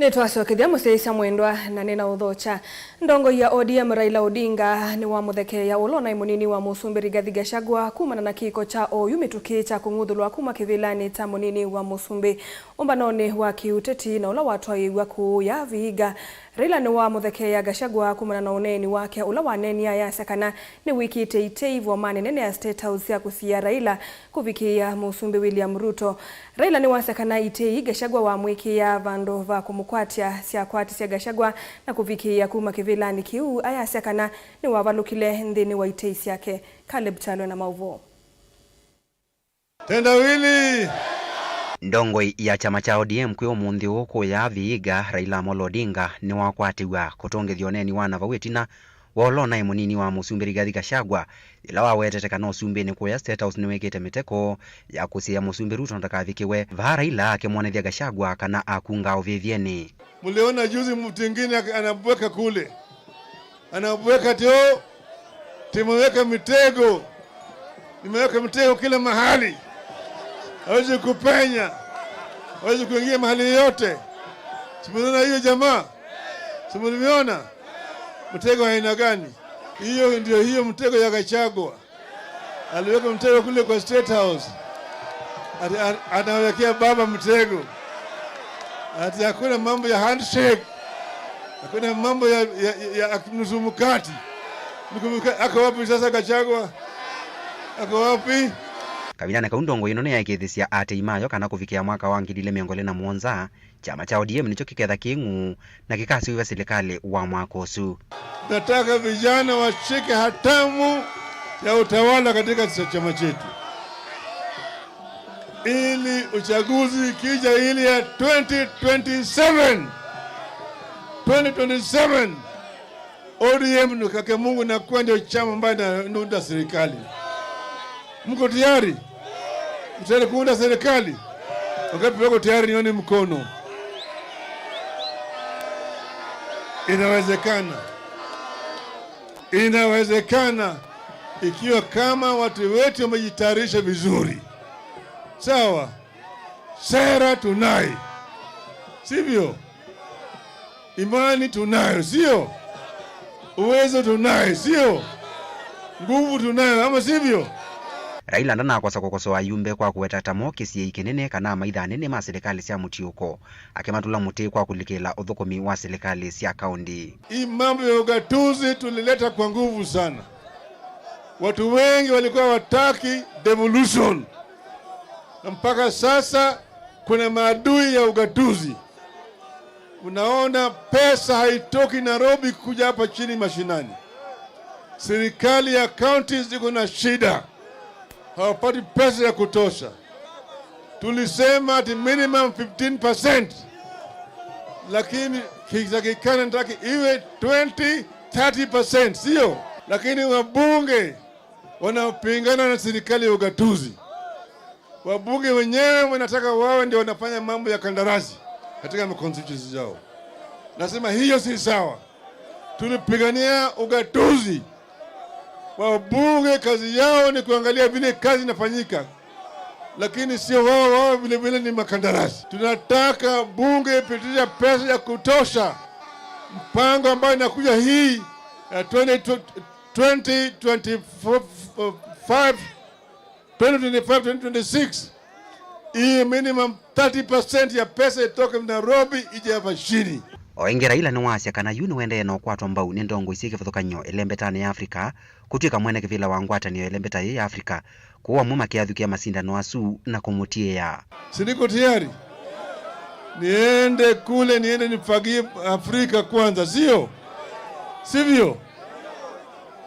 Nĩtwasokethya mũsyaĩĩsya mwendwa, na nĩnaũthokya. Ndongoi ya O D M Raila Odinga nĩwamũthekeea ũla ũnaĩ mũnini wa mũsumbĩ Rigathi Gachagua kumana na kĩko kya oyu mĩtũkĩ kya kũng'uthũlwa kuma kĩvĩlanĩ kya mũnini wa mũsumbĩ ũmbanonĩ wa kĩũteti na ũla watwaĩĩw'a kũũ ya Vihiga. Raila nĩwamũthekeea Gachagua kumana na ũneeni wake ũla waneenie ayasya kana nĩwĩkĩte itei vomanĩ nene ya State House sya kũsiĩĩa Raila kũvikĩĩa Mũsumbĩ William Ruto. Raila nĩwasya kana itei Gachagua wamwĩkĩĩa vandũ va kũmũkwatya syakwatisye Gachagua na kũvikĩĩa kuma kĩvĩlanĩ kĩu, ayasya kana nĩwavalũkile nthĩnĩ wa itei syake. Caleb Kyalo na maũvoo. Tendawili. Ndongoi ya kyama kya O D M kwĩ ũmũnthĩ ũũ kũya Vihiga, Raila Amolo Odinga nĩwakwatĩw'a kũtongethya ũneeni wa na vau ĩtina wa ũla ũnaĩ mũnini wa mũsumbĩ Rigathi Gachagua, yĩla wawetete kana ũsumbĩnĩ kũya State House nĩwĩkĩte mĩteko ya kũsiĩĩa mũsumbĩ Ruto ndakavikĩwe. Vaa Raila akĩmwonethya Gachagua kana akungaa ũvĩvyenĩ. Mliona juzi mtu mwingine anabweka kule. Anabweka tio, tumeweka mitego. Nimeweka mitego kila mahali. Hawezi kupenya. Hawezi kuingia mahali yote. Tumeona hiyo jamaa. Tumeona mtego wa aina gani? Hiyo ndio hiyo mtego ya Gachagua. Aliweka mtego kule kwa State House. Ati, a-, anawekea baba mtego. Ati hakuna mambo ya handshake. Hakuna mambo ya, ya, ya, ya nusu mkati. Nusu mka-, ako wapi sasa Gachagua? Ako wapi? Kavindanĩ kau, ndongoi ĩno nĩyaĩkĩĩthĩsya aatĩĩi mayo kana kũvikĩa mwaka wa ngili ilĩ mĩongo ĩlĩ na mũonza, kyama kya O D M nĩkyo kĩketha kĩ ng'uu na kĩkaseũvya silikalĩ wa mwaka ũsu. Nataka vijana washike hatamu ya utawala katika chama chetu, ili uchaguzi ikija, ile ya twenty twenty-seven, twenty twenty-seven, O D M ni kake Mungu na kuwa ndio chama ambayo inaunda serikali. Mko tayari? Mko tayari kuunda serikali? Wangapi wako tayari? Nione mkono. Inawezekana. Inawezekana ikiwa kama watu wetu wamejitayarisha vizuri. Sawa? Sera tunaye, sivyo? Imani tunayo, sio? Uwezo tunaye, sio? Nguvu tunayo, ama sivyo? Raila ndanakosa kũkosoa ayumbe kwa kũweta ta mokĩsye kĩnene kana amaitha anene ma silikalĩ sya mũtiũko, akĩmatũla mũtĩ kwa kũlikĩla ũthũkũmi wa silikalĩ sya kaũnti. Hii mambo ya ugatuzi tulileta kwa nguvu sana. Watu wengi walikuwa wataki devolution. Na mpaka sasa kuna maadui ya ugatuzi. Unaona pesa haitoki Nairobi kuja hapa chini mashinani. Serikali ya counties iko na shida. Hawapati pesa ya kutosha. Tulisema ati minimum fifteen percent. Lakini kitakikana nataki iwe twenty, thirty percent, sio? Lakini wabunge wanapingana na serikali ya ugatuzi. Wabunge wenyewe wanataka wawe ndio wanafanya mambo ya kandarasi katika ma constituencies zao. Nasema hiyo si sawa. Tulipigania ugatuzi. Wabunge kazi yao ni kuangalia vile kazi inafanyika, lakini sio wao, wao vile vile ni makandarasi. Tunataka bunge ipitisha pesa ya kutosha, mpango ambayo inakuja hii ya twenty, twenty twenty-five, twenty twenty-five, twenty twenty-six, hii minimum thirty percent ya pesa itoke Nairobi ije hapa chini. O ĩngĩ, Raila nĩwasya kana yu nĩwendeee na ũkwatwa mbau nĩ ndongoi syĩ kĩvathũkany'o ĩlembetanĩ ya Africa, kũtw'ĩka mwene kĩvĩla wa ngwatanĩo ĩlembeta yĩĩ ya Africa, kũu amwe makĩathũkĩa masindano asu na kũmũtiĩa. Si niko tayari? Niende kule, niende nifagie Afrika kwanza, sio? Sivyo?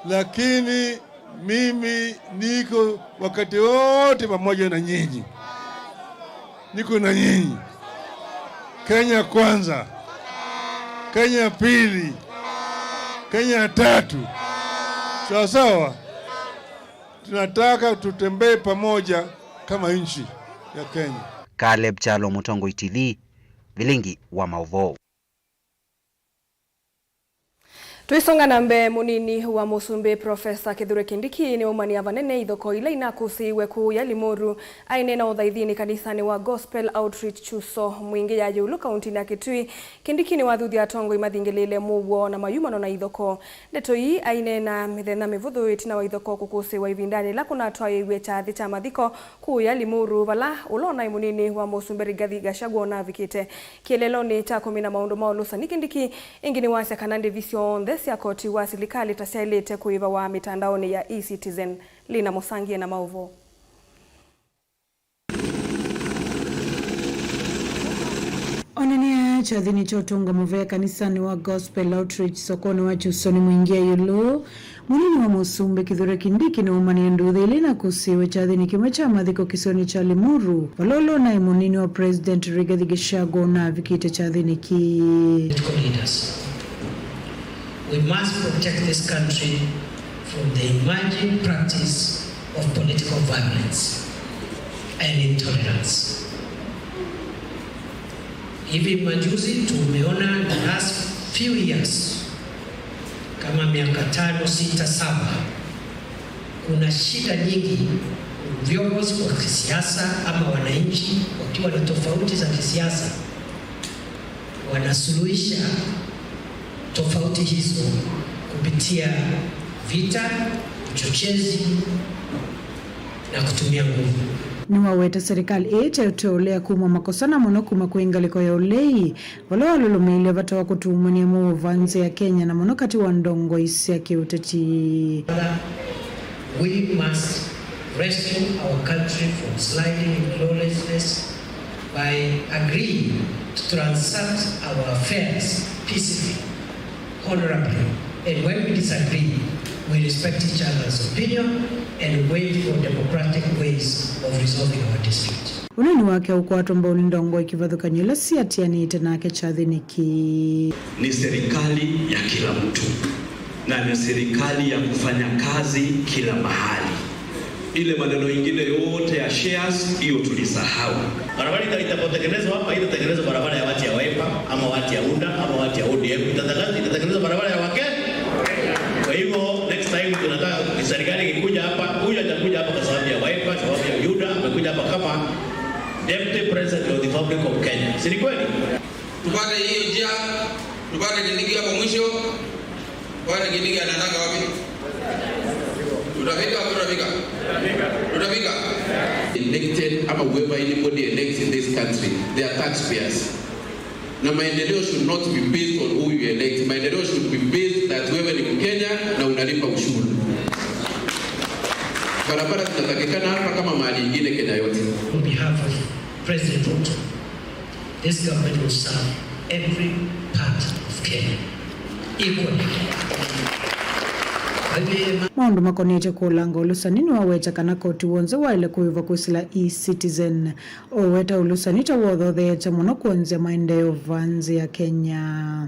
Lakini mimi niko wakati wote pamoja na nyinyi. Niko na nyinyi. Kenya kwanza. Kenya pili. Kenya tatu. Sawa sawa? Tunataka tutembee pamoja kama nchi ya Kenya. Caleb Kyalo, Mũtongoi T V, Vilingi wa Maũvoo. Tũisonga na mbee, mũnini wa mũsumbĩ Profesa Kithure Kindiki nĩwaumania vanene ithokoo ila inakũsĩĩwe kũũya Limuru. Aineena ũthaithinĩ kanisanĩ wa Gospel Outreach Chuso, Mwingĩ ya Ĩũlũ, kauntinĩ ya Kitui, Kindiki nĩwathuthya atongoi mathingĩlĩĩle mũuo na mayumano na ithokoo. Ndeto ii aineena mĩthenya mĩvũthũ ĩtina wa ithokoo kũkũsĩĩwa ĩvindanĩ yĩla kũnatwaĩĩw'e kyathĩ kya mathiko kũũya Limuru, vala ũla ũnaĩ mũnini wa mũsumbĩ Rigathi Gachagua ũnavikĩte. Kĩeleelonĩ kya kũmina maũndũ ma ũlũsani, Kindiki ĩngĩ nĩwasya kana ndĩvi syonthe sya koti wa silikalĩ ta syaĩlĩte kũĩvawa mĩtandaonĩ ya eCitizen. Lina Mũsangie na maũvoo. Onania kyathĩnĩ kya ũtũnga mũvea kanisanĩ wa Gospel Outreach sokonĩ wa Kyusoni Mwingĩ ya Ĩũlũ, mũnini wa mũsumbĩ Kithure Kindiki nĩwaumanie nduthi ila inakũsĩĩwe kyathĩnĩ kĩmwe kya mathiko kĩsionĩ kya Limuru, vala ũla ũnaĩ mũnini wa President Rigathi Gachagua ũnavikĩte kyathĩnĩ kĩĩ. Political leaders. We must protect this country from the emerging practice of political violence and intolerance. Hivi majuzi tumeona, the last few years, kama miaka tano, sita, saba, kuna shida nyingi, viongozi wa kisiasa ama wananchi wakiwa na tofauti za kisiasa wanasuluhisha tofauti hizo kupitia vita, uchochezi na kutumia nguvu. Nĩwaweta serikali ĩĩ kyaĩ ũtee ũlea kumw'a makosa na mũno kuma kwĩ ngalĩko ya ũlei, vala walũlũmĩĩlye vata wa kũtumany'a mũuo vaa nzĩ ya Kenya, na mũno katĩ wa ndongoi sya kĩũteti. We must Rescue our country from sliding into lawlessness by agreeing to transact our affairs peacefully, honorably, and when we disagree, we respect each other's opinion and wait for democratic ways of resolving our disputes. Ũneeni wake ũkwatwa mbau nĩ ndongoi kĩvathũkany'o ila siatianĩte nake kyathĩnĩ kĩĩ. Ni serikali ya kila mtu na ni serikali ya kufanya kazi kila mahali. Ile maneno ingine yote ya shares, hiyo tulisahau. Barabara ita-, itakayotengenezwa hapa, haitatengenezwa barabara ya watu ya Wiper, ama watu ya UDA, ama watu ya O D M. Itatengenezwa, itatengenezwa barabara ya Wakenya. Kwa hivyo, next time tunataka serikali ikikuja hapa, huyu atakuja hapa kwa sababu ya Wiper, sababu ya UDA, amekuja hapa kama Deputy President of the Republic of Kenya. Si ni kweli? Tupate hiyo njia, tupate Kindiki hapo mwisho. Kwani Kindiki anaendanga wapi? Tutafika hapo, tutafika? Tutafika? Elected, ama whoever anybody elects in this country, they are taxpayers. Na maendeleo should not be based on who you elect. Maendeleo should be based that wewe ni Mkenya na unalipa ushuru. Barabara zinatakikana hapa kama mahali ingine Kenya yote. On behalf of President Ruto, this government will serve every part of Kenya equally. Maũndũ makonetye kũlanga ũlũsani nĩwaweta kana koti w'onthe waĩle kũĩva kwĩsĩla e-Citizen. Ũweta ũlũsani ta wothotheete mũno kwonzya maendeeo va nzĩ ya Kenya.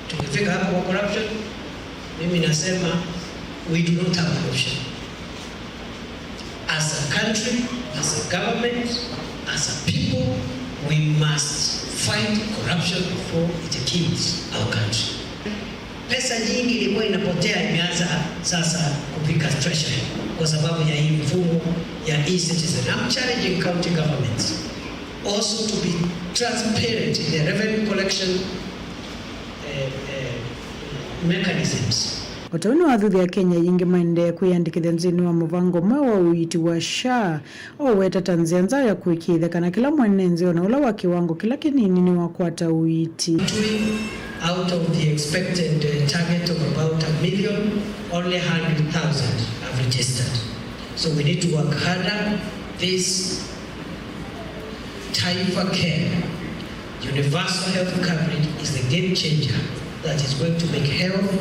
Tukifika hapo kwa corruption, mimi nasema we do not have an option. As a country, as a government, as a people, we must fight corruption before it kills our country. Pesa nyingi ilikuwa inapotea imeanza sasa kufika treasury kwa sababu ya hii mfumo ya e-Citizen. I'm challenging county governments also to be transparent in their revenue collection, eh, eh, mechanisms. O ta ũu nĩwathuthya Akenya aingĩ maendee kwĩyandĩkĩthya nthĩnĩ wa mũvango ũmwe wa ũiiti wa SHA, ũweta ta nzĩa nza ya kũĩkĩĩthya kana kĩla mwene nthĩ o na ũla wa kĩwango kĩla kĩnini nĩwakwata ũiiti. Out of the expected, uh, target of about a million, only a hundred thousand have registered. So we need to work harder. This Taifa Care, universal health coverage, is the game changer that is going to make health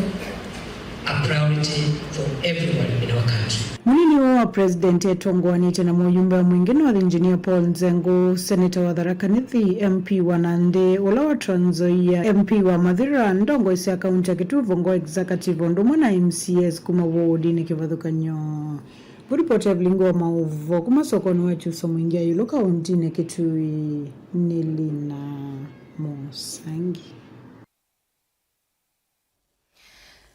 a priority for everyone in our country. Mũnini ũũ wa president etongoanĩte na mũyumbe wa Mwingĩ North Engineer Paul Nzengũ, seneta wa Tharaka Nithi, M P wa Nandi, ũla wa Trans Nzoia, M P wa Mathira, ndongoi sya kaunti ya Kitui Vungo Executive, ũndũ ũmwe na M C As kuma wodinĩ kĩvathũkany'o. Good report Evelyn Ngoma Ovo kuma sokonĩ wa Kyusa Mwingĩ Ayulu kauntinĩ Kitui nĩ Lina Musangi.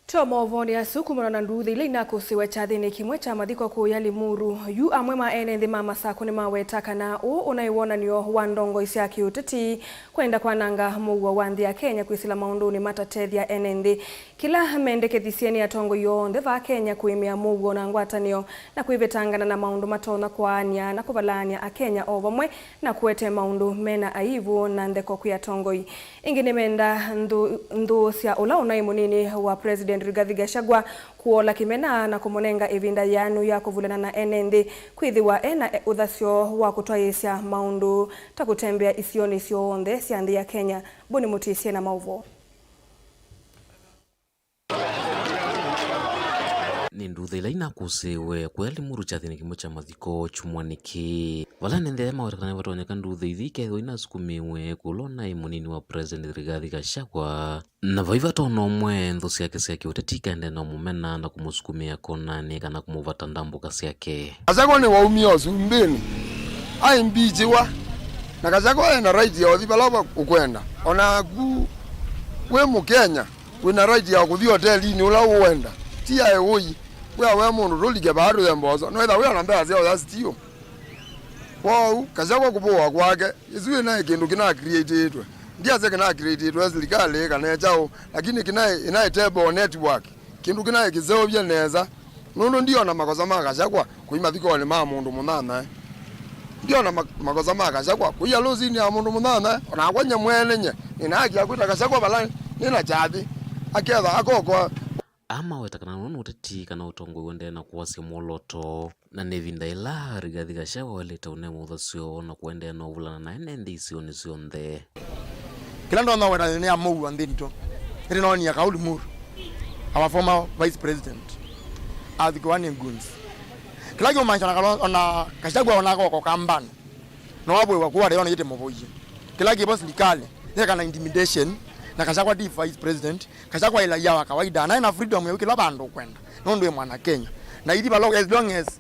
Tũtonya maũvoonĩ asu kumana na nduuthĩ ila inakũsĩĩwe kyathĩnĩ kĩmwe kya mathiko kũũya Limuru. Yu amwe ma ene nthĩ ma Masakũ nĩmaweta kana ũũ ũnaĩ wonany'o wa ndongoi sya kĩũteti kwenda kwananga mũuo wa nthĩ ya Kenya kwĩsĩla maũndũnĩ matatethya ene nthĩ. Kĩla mendekethisye nĩ atongoi onthe vaa Kenya kũĩmĩa mũuo na ngwatanĩo na kwĩvetangana na maũndũ matonya kwaany'a na kũvalaany'a Akenya o vamwe na kũete maũndũ mena aivu na ntheko kwĩ atongoi. Ĩngĩ nĩmenda nthũ, nthũ sya ũla ũnaĩ mũnini wa President Rigathi Gachagua kũola kĩmena na kũmũnenga ĩvinda yĩanu ya kũvulana na ene nthĩ, kwĩthĩwa ena ũthasyo wa kũtwaĩĩsya maũndũ ta kũtembea isionĩ syonthe sya nthĩ ya Kenya. Mbũni mũtĩsye na maũvoo. Nĩ nduuthĩ ila inakũsĩĩwe kũya Limuru kyathĩnĩ kĩmwe kya mathiko kyumwanĩ kĩĩ. Vala nĩ nthĩ maweta kana nĩvatonyeka nduuthĩ ithi ikethĩwa inasukumĩwe kũla ũnaĩ mũnini wa President Rigathi Gachagua. Na vai vata ona ũmwe nthũ syake sya kĩũteti ikaendee na ũmũmena na kũmũsukumĩa konanĩ kana kũmũvata ndambũka syake. Gachagua nĩwaumie ũsumbĩnĩ, aimbichiwa, na Gachagua ena right ya ũthi vala va ũkwenda. Onaku wĩ Mũkenya, wĩna right ya kũthi hotelinĩ ũla ũkwenda. Ti aĩ ũi, wĩa we mũndũ tũlike vaa tũye mboso. Noĩtha wĩ ona mbesa sya ũya still. Kwoou, Gachagua kũvũwa kwake, ĩsu ĩnaĩ kĩndũ kĩna creatĩtwe. Ndiasya kĩna creatĩtwe silikalĩ kana kyaũ, lakini kĩnaĩ, ĩnaĩ table network. Kĩndũ kĩnaĩ kĩseũvye nesa. Nũndũ ndiona makosa ma Gachagua kũi mathikonĩ ma mũndũ mũnyanyae. Ndiona ma-, makosa ma Gachagua kũi alũsinĩ ya mũndũ mũnyanyae. Onakwa nye mwene nye, nĩna haki ya kwĩta Gachagua vala nĩna kyathĩ. Aketha akokoa. Amaweta kana nũũ nĩ ũteti kana ũtongoi ũendee na kũasya mwolooto, na nĩ ĩvinda yĩla Rigathi Gachagua waĩlĩte ũnengwa ũthasyo na kũendeea na ũvulana na ene nthĩ isionĩ syonthe. Kĩla ndonya kwenda nĩ ya mũuo nthĩ nditũ. Ĩndĩ noonie kauli muru. Our former vice president athikiwa nĩ goons. Kĩla kĩũmaanisha ona kalo-, ona Gachagua ona koko kambani. No wavũĩwa kuwa leo nĩyĩte mũvũie. Kĩla kĩvo silikalĩ yeka na intimidation, na Gachagua ti vice president, Gachagua ĩla ya wa kawaida, naĩ na freedom ya kĩla vandũ ũkwenda, nũndũ ĩ mwana Kenya. Na ithi vala, as long as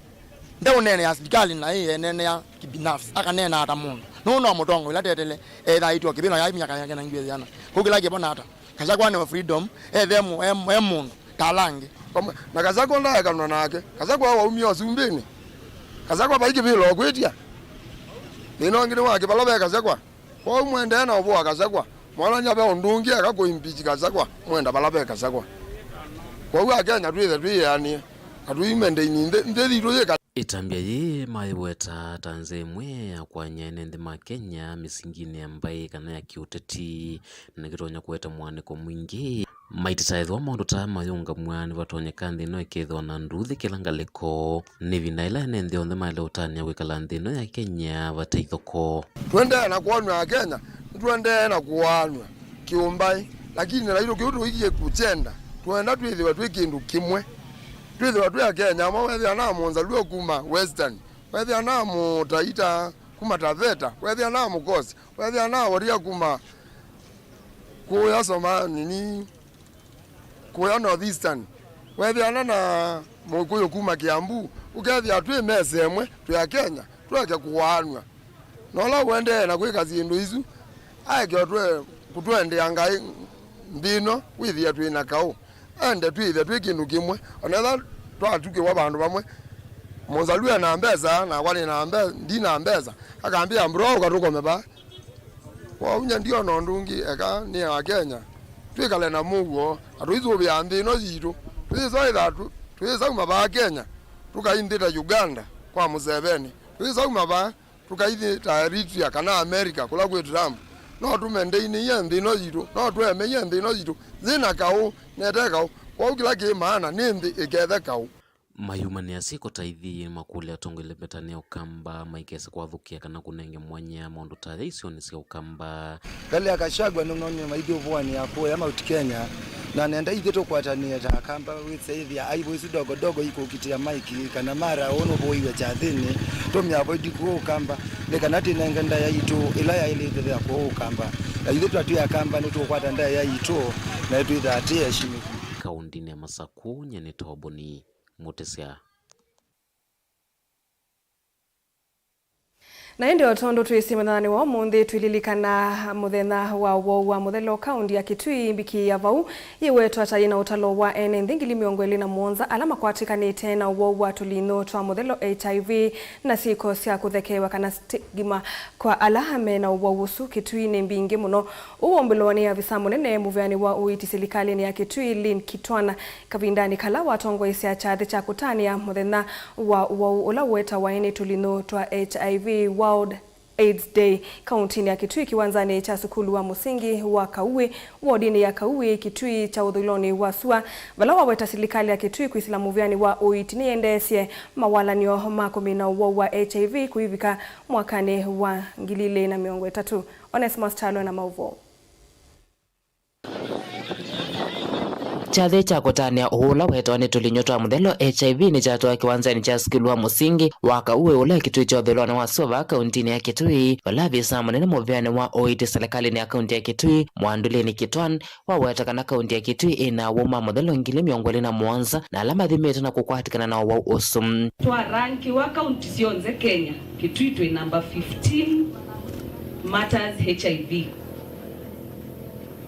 ndeũneenea silikalĩ na ĩ eneenea kibinafsi, akaneenaa ta mũndũ. Nũndũ no mũtongoi ũla tetele, ethaa aitwa kĩvĩla ya myaka yake na ngwĩ yana. Kũu kĩla kĩvo nata? Gachagua nĩ wa freedom, ethe mu-, e, e mũndũ ta ala angĩ. Pamwe na Gachagua ndaekanwa nake. Gachagua waumia ũsumbĩnĩ. Gachagua vai kĩvĩla ũkwĩtya. Thĩna ũngĩ nĩ wake vala ve Gachagua. Kwoou mwendee na ũvũa Gachagua. Mwonany'a ve ũndũ ũngĩ eka kũimpeach Gachagua, mwenda vala ve Gachagua. Kwoou Akenya twĩthe twĩyĩanĩe. Na tũimendeini nthĩ, nthĩ yitũ yĩ ka- Ĩtambya yĩĩ mayĩweta ta nzĩa ĩmwe ya kwany'a ene nthĩ ma Kenya mĩsinginĩ ya mbaĩ kana ya kĩũteti, na nĩkĩtonya kũete mũaanĩko mwingĩ. Maitĩta ethĩwa maũndũ ta aya mayũngamw'a, nĩvatonyeka nthĩ ĩno ĩkethĩwa na nduthi kĩla ngalĩko. Nĩ ĩvinda yĩla ene nthĩ onthe maĩle ũtanĩa kwĩkala nthĩ ĩno ya Kenya vate ithoko. Tũendee na kwonw'a Akenya, nĩtũendee na kũaanw'a kĩũmbaĩ, lakini naitũ kĩu tũikie kũkyenda, twenda twĩthĩwe twĩ kĩndũ kĩmwe. Twĩthĩwa twĩ Akenya amwe, wethĩa na Mũnzaluo kuma Western, wethĩa na Mũtaita kuma Taveta, wethĩa na Mũkosi, wethĩa na Woria kuma kũya Soma nini, kũya North Eastern, wethĩana na Mũkũyũ kuma Kiambu, ũkethĩa twĩ mesa ĩmwe, twĩ Akenya, tũeke kũaanw'a. Na ũla ũendee na kwĩka syĩndũ isu, aeke ũtwe-, kũtũendea Ngai nthĩ ĩno, wĩthĩa twĩ na kaũ. Ende twĩthĩa twĩ kĩndũ kĩmwe, ona ethĩwa twatukĩwa vandũ vamwe, Mũnzaluo e na mbesa, nakwa nĩ na mbe-, ndi na mbesa, akambĩa, "Bro, ũka tũkome vaa." Kwoou nyie ndiona ũndũ ũngĩ, eka nĩ Akenya twĩkale na mũuo, na tũisũvĩa nthĩ ĩno yitũ. Tũyĩsa ĩtha tũ-, tũyĩsauma vaa Kenya, tũkai nthĩ ta Uganda kwa Mũseveni. Tũyĩsauma vaa, tũkaithi ta Eritrea kana America, kũla kwĩ Trump. No tũmendeinĩie nthĩ ĩno yitũ, no tũemeie nthĩ ĩno yitũ, yĩ na kaũ, na ĩte kaũ. Kwoou kĩla kĩ maana nĩ nthĩ ĩkethe kaũ. Mayumanĩa syĩko ta ithi makũlya atongoi lembetanĩa Ũkamba maikese kwathũkĩa kana kũnenge mwanya maũndũ ta aya isionĩ sya Ũkamba. Ngalĩ ya Gachagua nĩnonile maithi ũvũanĩa kũya Mount Kenya, na nenda ithyĩ tũkwatanĩe ta Akamba wĩsĩ ĩthĩa aibu isu dogo dogo ikũkitĩa Mike kana Mara ũũ nũvũiwe kyathĩnĩ, tũmĩ avoid kũũ Ũkamba, nĩ kana twĩnenge ndaĩa yitũ ĩla yaĩlĩte ya kũũ Ũkamba. Na ithyĩ twa twĩ Akamba nĩtũkwata ndaĩa yitũ, na twĩthaa twĩ eshimĩku. Kaũntĩnĩ ya Masakũ, nyie nĩ Toboni Mũtĩsya. Na ĩndĩ o tondũ twĩsĩ mũthenyanĩ wa ũmũnthĩ, twĩlilikana mũthenya wa ũwau wa mũthelo. Kaũntĩ ya Kitui mbikĩ ya vau yĩwetwa ta yĩna ũtalo wa ene nthĩ ngili mĩongo ĩlĩ na mũonza ala makwatĩkanĩte na ũwau wa tũlinũ twa mũthelo, H I V, na syĩko sya kũthekeewa kana stigma kwa ala me na ũwau ũsu Kitui nĩ mbingĩ mũno. Ũu waumbũlwa nĩ avisa mũnene mũveanĩ wa ũiiti silikalĩnĩ ya Kitui, Lynn Kitwan, kavindanĩ kala watongoesya kyathĩ kya kũtanĩa mũthenya wa ũwau ũla ũetawa ene tũlinũ twa H I V, World AIDS Day, kaũntĩnĩ ya Kitui, kĩwanzanĩ kya sukulu wa mũsingi wa Kauĩ, wodinĩ ya Kauĩ, Kitui kya ũthũĩlonĩ wa sua, vala waweta silikalĩ ya Kitui kwĩsĩla mũveanĩ wa ũiiti nĩyendeesye mawalan'yo ma kũmina ũwau wa H I V kũivika mwakanĩ wa ngili ilĩ na mĩongo ĩtatũ. Onesmus Kyalo na maũvoo. Kyathĩ kya kũtanĩa ũwau ũla wetawa nĩ tũlinũ twa mũthelo, H I V, nĩkyatwawa kĩwanzanĩ kya sukulu wa mũsingi wa Kauĩ ũla wĩ Kitui kya ũthũĩlonĩ wa sua vaa kaũntĩnĩ ya Kitui, vala avisa mũnene mũveanĩ wa ũiiti silikalĩnĩ ya kaũntĩ ya Kitui, Mwandulini Kitwan, waweta kana kaũntĩ ya Kitui ĩna awau ma mũthelo ngili mĩongo ĩlĩ na mũonza na ala mathimĩtwe na kũkwatĩkana na ũwau ũsu. Twarangĩwa kaũntĩ syonthe Kenya, Kitui twĩ namba fifteen matters H I V.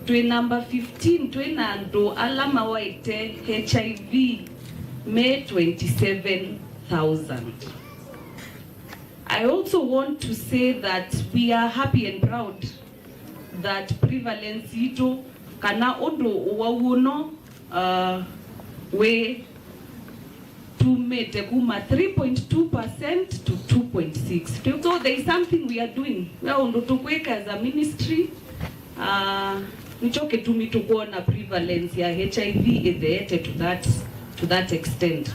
Twĩ namba fifteen twĩ na andũ ala mawaĩte H I V me twenty-seven thousand. I also want to say that we are happy and proud that prevalence yitũ, kana ũndũ ũwau ũno, uh, wĩ tumĩte kuma three point two percent to two point six. So there is something we are doing. We are ũndũ tũkwĩka as a ministry, uh, Nĩkyo kĩtumi tũkwona prevalence ya H I V ĩtheete to that, to that extent.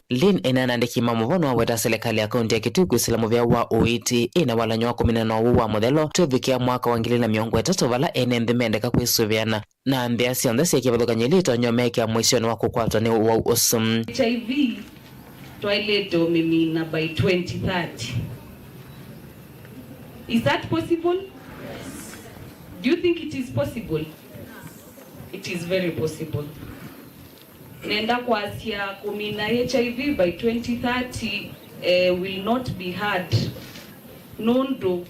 Lynn ena na andĩki ma mũvoo nĩwaweta silikalĩ ya kaunti ya Kitui kwĩsĩla mũvĩa wa ũiiti ĩna walany'o wa kũmina na ũwau wa mũthelo twĩvikĩa mwaka wa ngili na mĩongo ĩtatũ, vala ene nthĩ mendeka kwĩsũvĩana na nthĩa syonthe syĩ kĩvathũkany'o ila itonya ũmekĩa mũisyonĩ wa kũkwatwa nĩ ũwau ũsu. H I V twaĩlĩte ũmĩmina by twenty thirty. Is that possible? Do you think it is possible? It is very possible. Nenda kwasya kũmina H I V by twenty thirty, eh, will not be hard. Nũndũ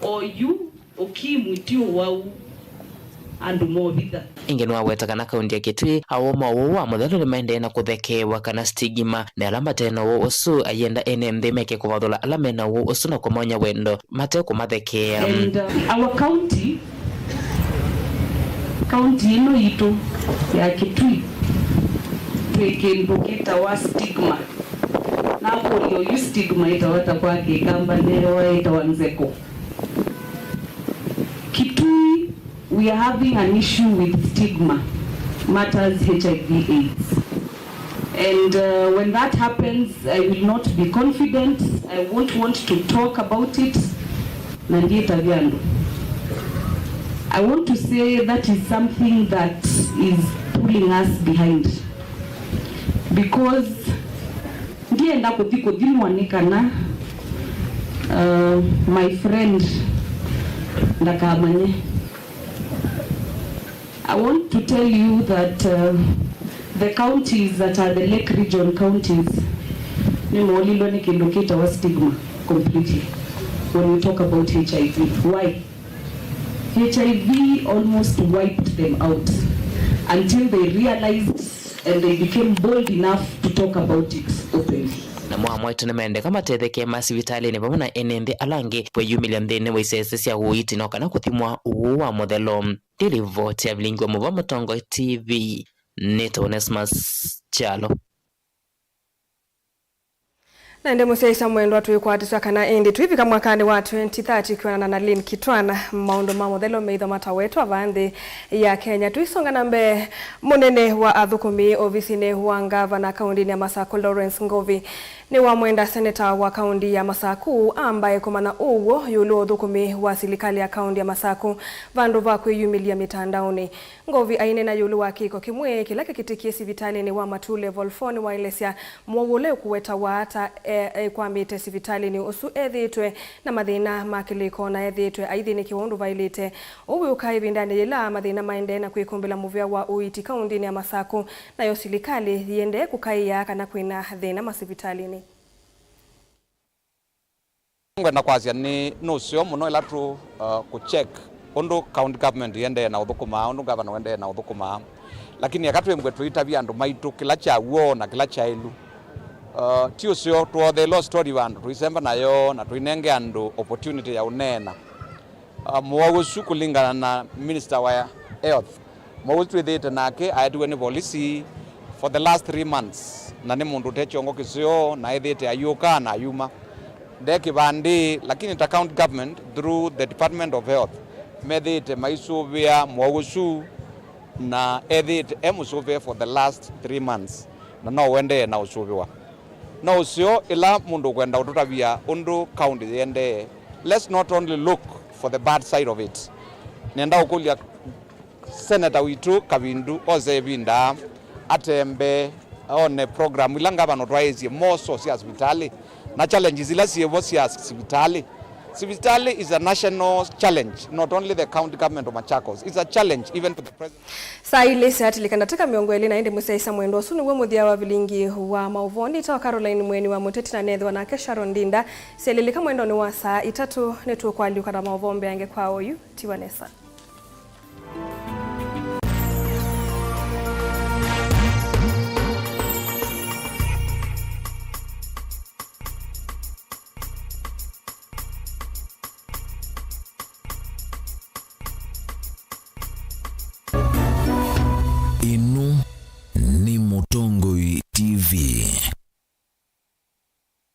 o yu ũkimwi ti ũwau andũ movitha. Ĩngĩ nĩwaweta kana kaunti ya Kitui, awau ma ũwau wa mũthelo nĩmaendee na kũthekeewa kana stigma, na ala mate na ũwau ũsu ayenda ene nthĩ meke kũvathũla ala me na ũwau ũsu na kũmaony'a wendo mate kũmathekeea. And uh, our county, county ĩno yitũ ya Kitui, twĩ kĩndũ kĩtawa stigma. Nakũlya, oyu stigma ĩtawa ata kwa Kĩkamba? Neewa ĩtawa nzeko. Kitui, we are having an issue with stigma matters H I V AIDS. And uh, when that happens, I will not be confident. I won't want to talk about it. Na ndiĩtavya andũ. I want to say that is something that is pulling us behind. Because ndienda kũthi kũthimwa nĩ kana uh, my friend ndakamanye. I want to tell you that uh, the counties that are the Lake Region counties nĩmoolilwe nĩ kĩndũ kĩtawa stigma completely when we talk about H I V. Why? H I V almost wiped them out until they realized and they became bold enough to talk about it openly. Namo amwe aitũ nĩmendeka matetheke masivitalĩnĩ vamwe na ene nthĩ ala angĩ kwĩyumĩlya nthĩnĩ wa isese sya ũiiti no kana kũthimwa ũwau wa mũthelo. Ndĩ livoti ya vilingi wa mũvoo Mũtongoi T V, nĩtawa Onesmus Kyalo. Na ĩndĩ mũsyaĩĩsya mwendwa, twĩkwatĩsya kana ĩndĩ twĩvika mwakanĩ wa twenty thirty kwĩanana na Lynn Kitwana, maũndũ ma mũthelo meithwa matawetwa vaa nthĩ ya Kenya. Tũisonga na mbee, mũnene wa athũkũmi ovisinĩ wa ngavana kaũndĩnĩ ya Masaku, Lawrence Ngovi, nĩwamwenda seneta wa kaũndi ya Masaku ambae kũmanya ũw'o ĩũlũ wa ũthũkũmi wa silikalĩ ya kaũndi ya Masaku vandũ va kwĩyumĩlya mĩtandaonĩ. Ngovi aineena ĩũlũ wa kĩko kĩmwe kĩla kĩkĩtĩkie sivitalĩnĩ wa Matuu Level four nĩwaelesya mowau ũla ũkũwetawa ta e, ekwamĩte sivitalĩnĩ ũsu ethĩĩtwe na mathĩna ma kĩlĩko na ethĩĩtwe aithĩnĩkĩwa ũndũ vaĩlĩte. Ũu wĩũkaa ĩvindanĩ yĩla mathĩna maendee na kwĩkũmbĩla mũvĩa wa ũiiti kaũndĩnĩ ya Masaku, nayo silikalĩ yĩendee kũkaĩa kana kwĩna thĩna masivitalĩnĩ. Ngwenda kwasya nĩ, nĩ ũseo mũno ĩla tũ, uh, kũ check ũndũ county government ĩendee na ũthũkũmaa, ũndũ ngavana ũendee na ũthũkũmaa. Lakini eka twĩmbwe tũitavye andũ maitũ kĩla kya w'o na kĩla kyaĩlu. Uh, ti ũseo twoothe ĩla story vandũ tũisemba nayo na tũinenge andũ opportunity ya ũneena. Uh, mũwau ũsu kũlingana na minister wa health, mũwau ũsu twĩthĩĩte nake aetiwe nĩ volisi for the last three months, na nĩ mũndũ ũte kyongo kĩseo na ethĩĩte ayũka na ayuma. Nde kĩvandĩ, lakini ta county government through the Department of Health methĩĩte maisũvĩa mũwau ũsu na ethĩĩte e mũsũvĩe for the last three months, na no ũendee na ũsũvĩwa. No ũseo ĩla mũndũ ũkwenda ũtũtavya ũndũ county yĩendee. Let's not only look for the bad side of it. Nenda ũkũlya seneta witũ Kavindu ose ĩvinda atembee one program ila ngavana ũtwaĩĩsye moso sya sivitalĩ na challenges ila syĩvo sya sivitalĩ. Sivitalĩ is a national challenge, not only the county government of Machakos. It's a challenge even to the president. Saa ilĩ syatilĩka ndatĩka mĩongo ĩlĩ na ĩndĩ mũsyaĩĩsya mwendwa, ũsu nĩw'o mũthya wa vilingi wa maũvoo. Nĩtawa Caroline Mweni wa Mũteti na neethĩwa nake Sharon Ndinda. Syelĩlĩka mwendonĩ wa saa itatũ, nĩtũkwalyũka na maũvoo mbeange kwa oyu. Tiwa nesa.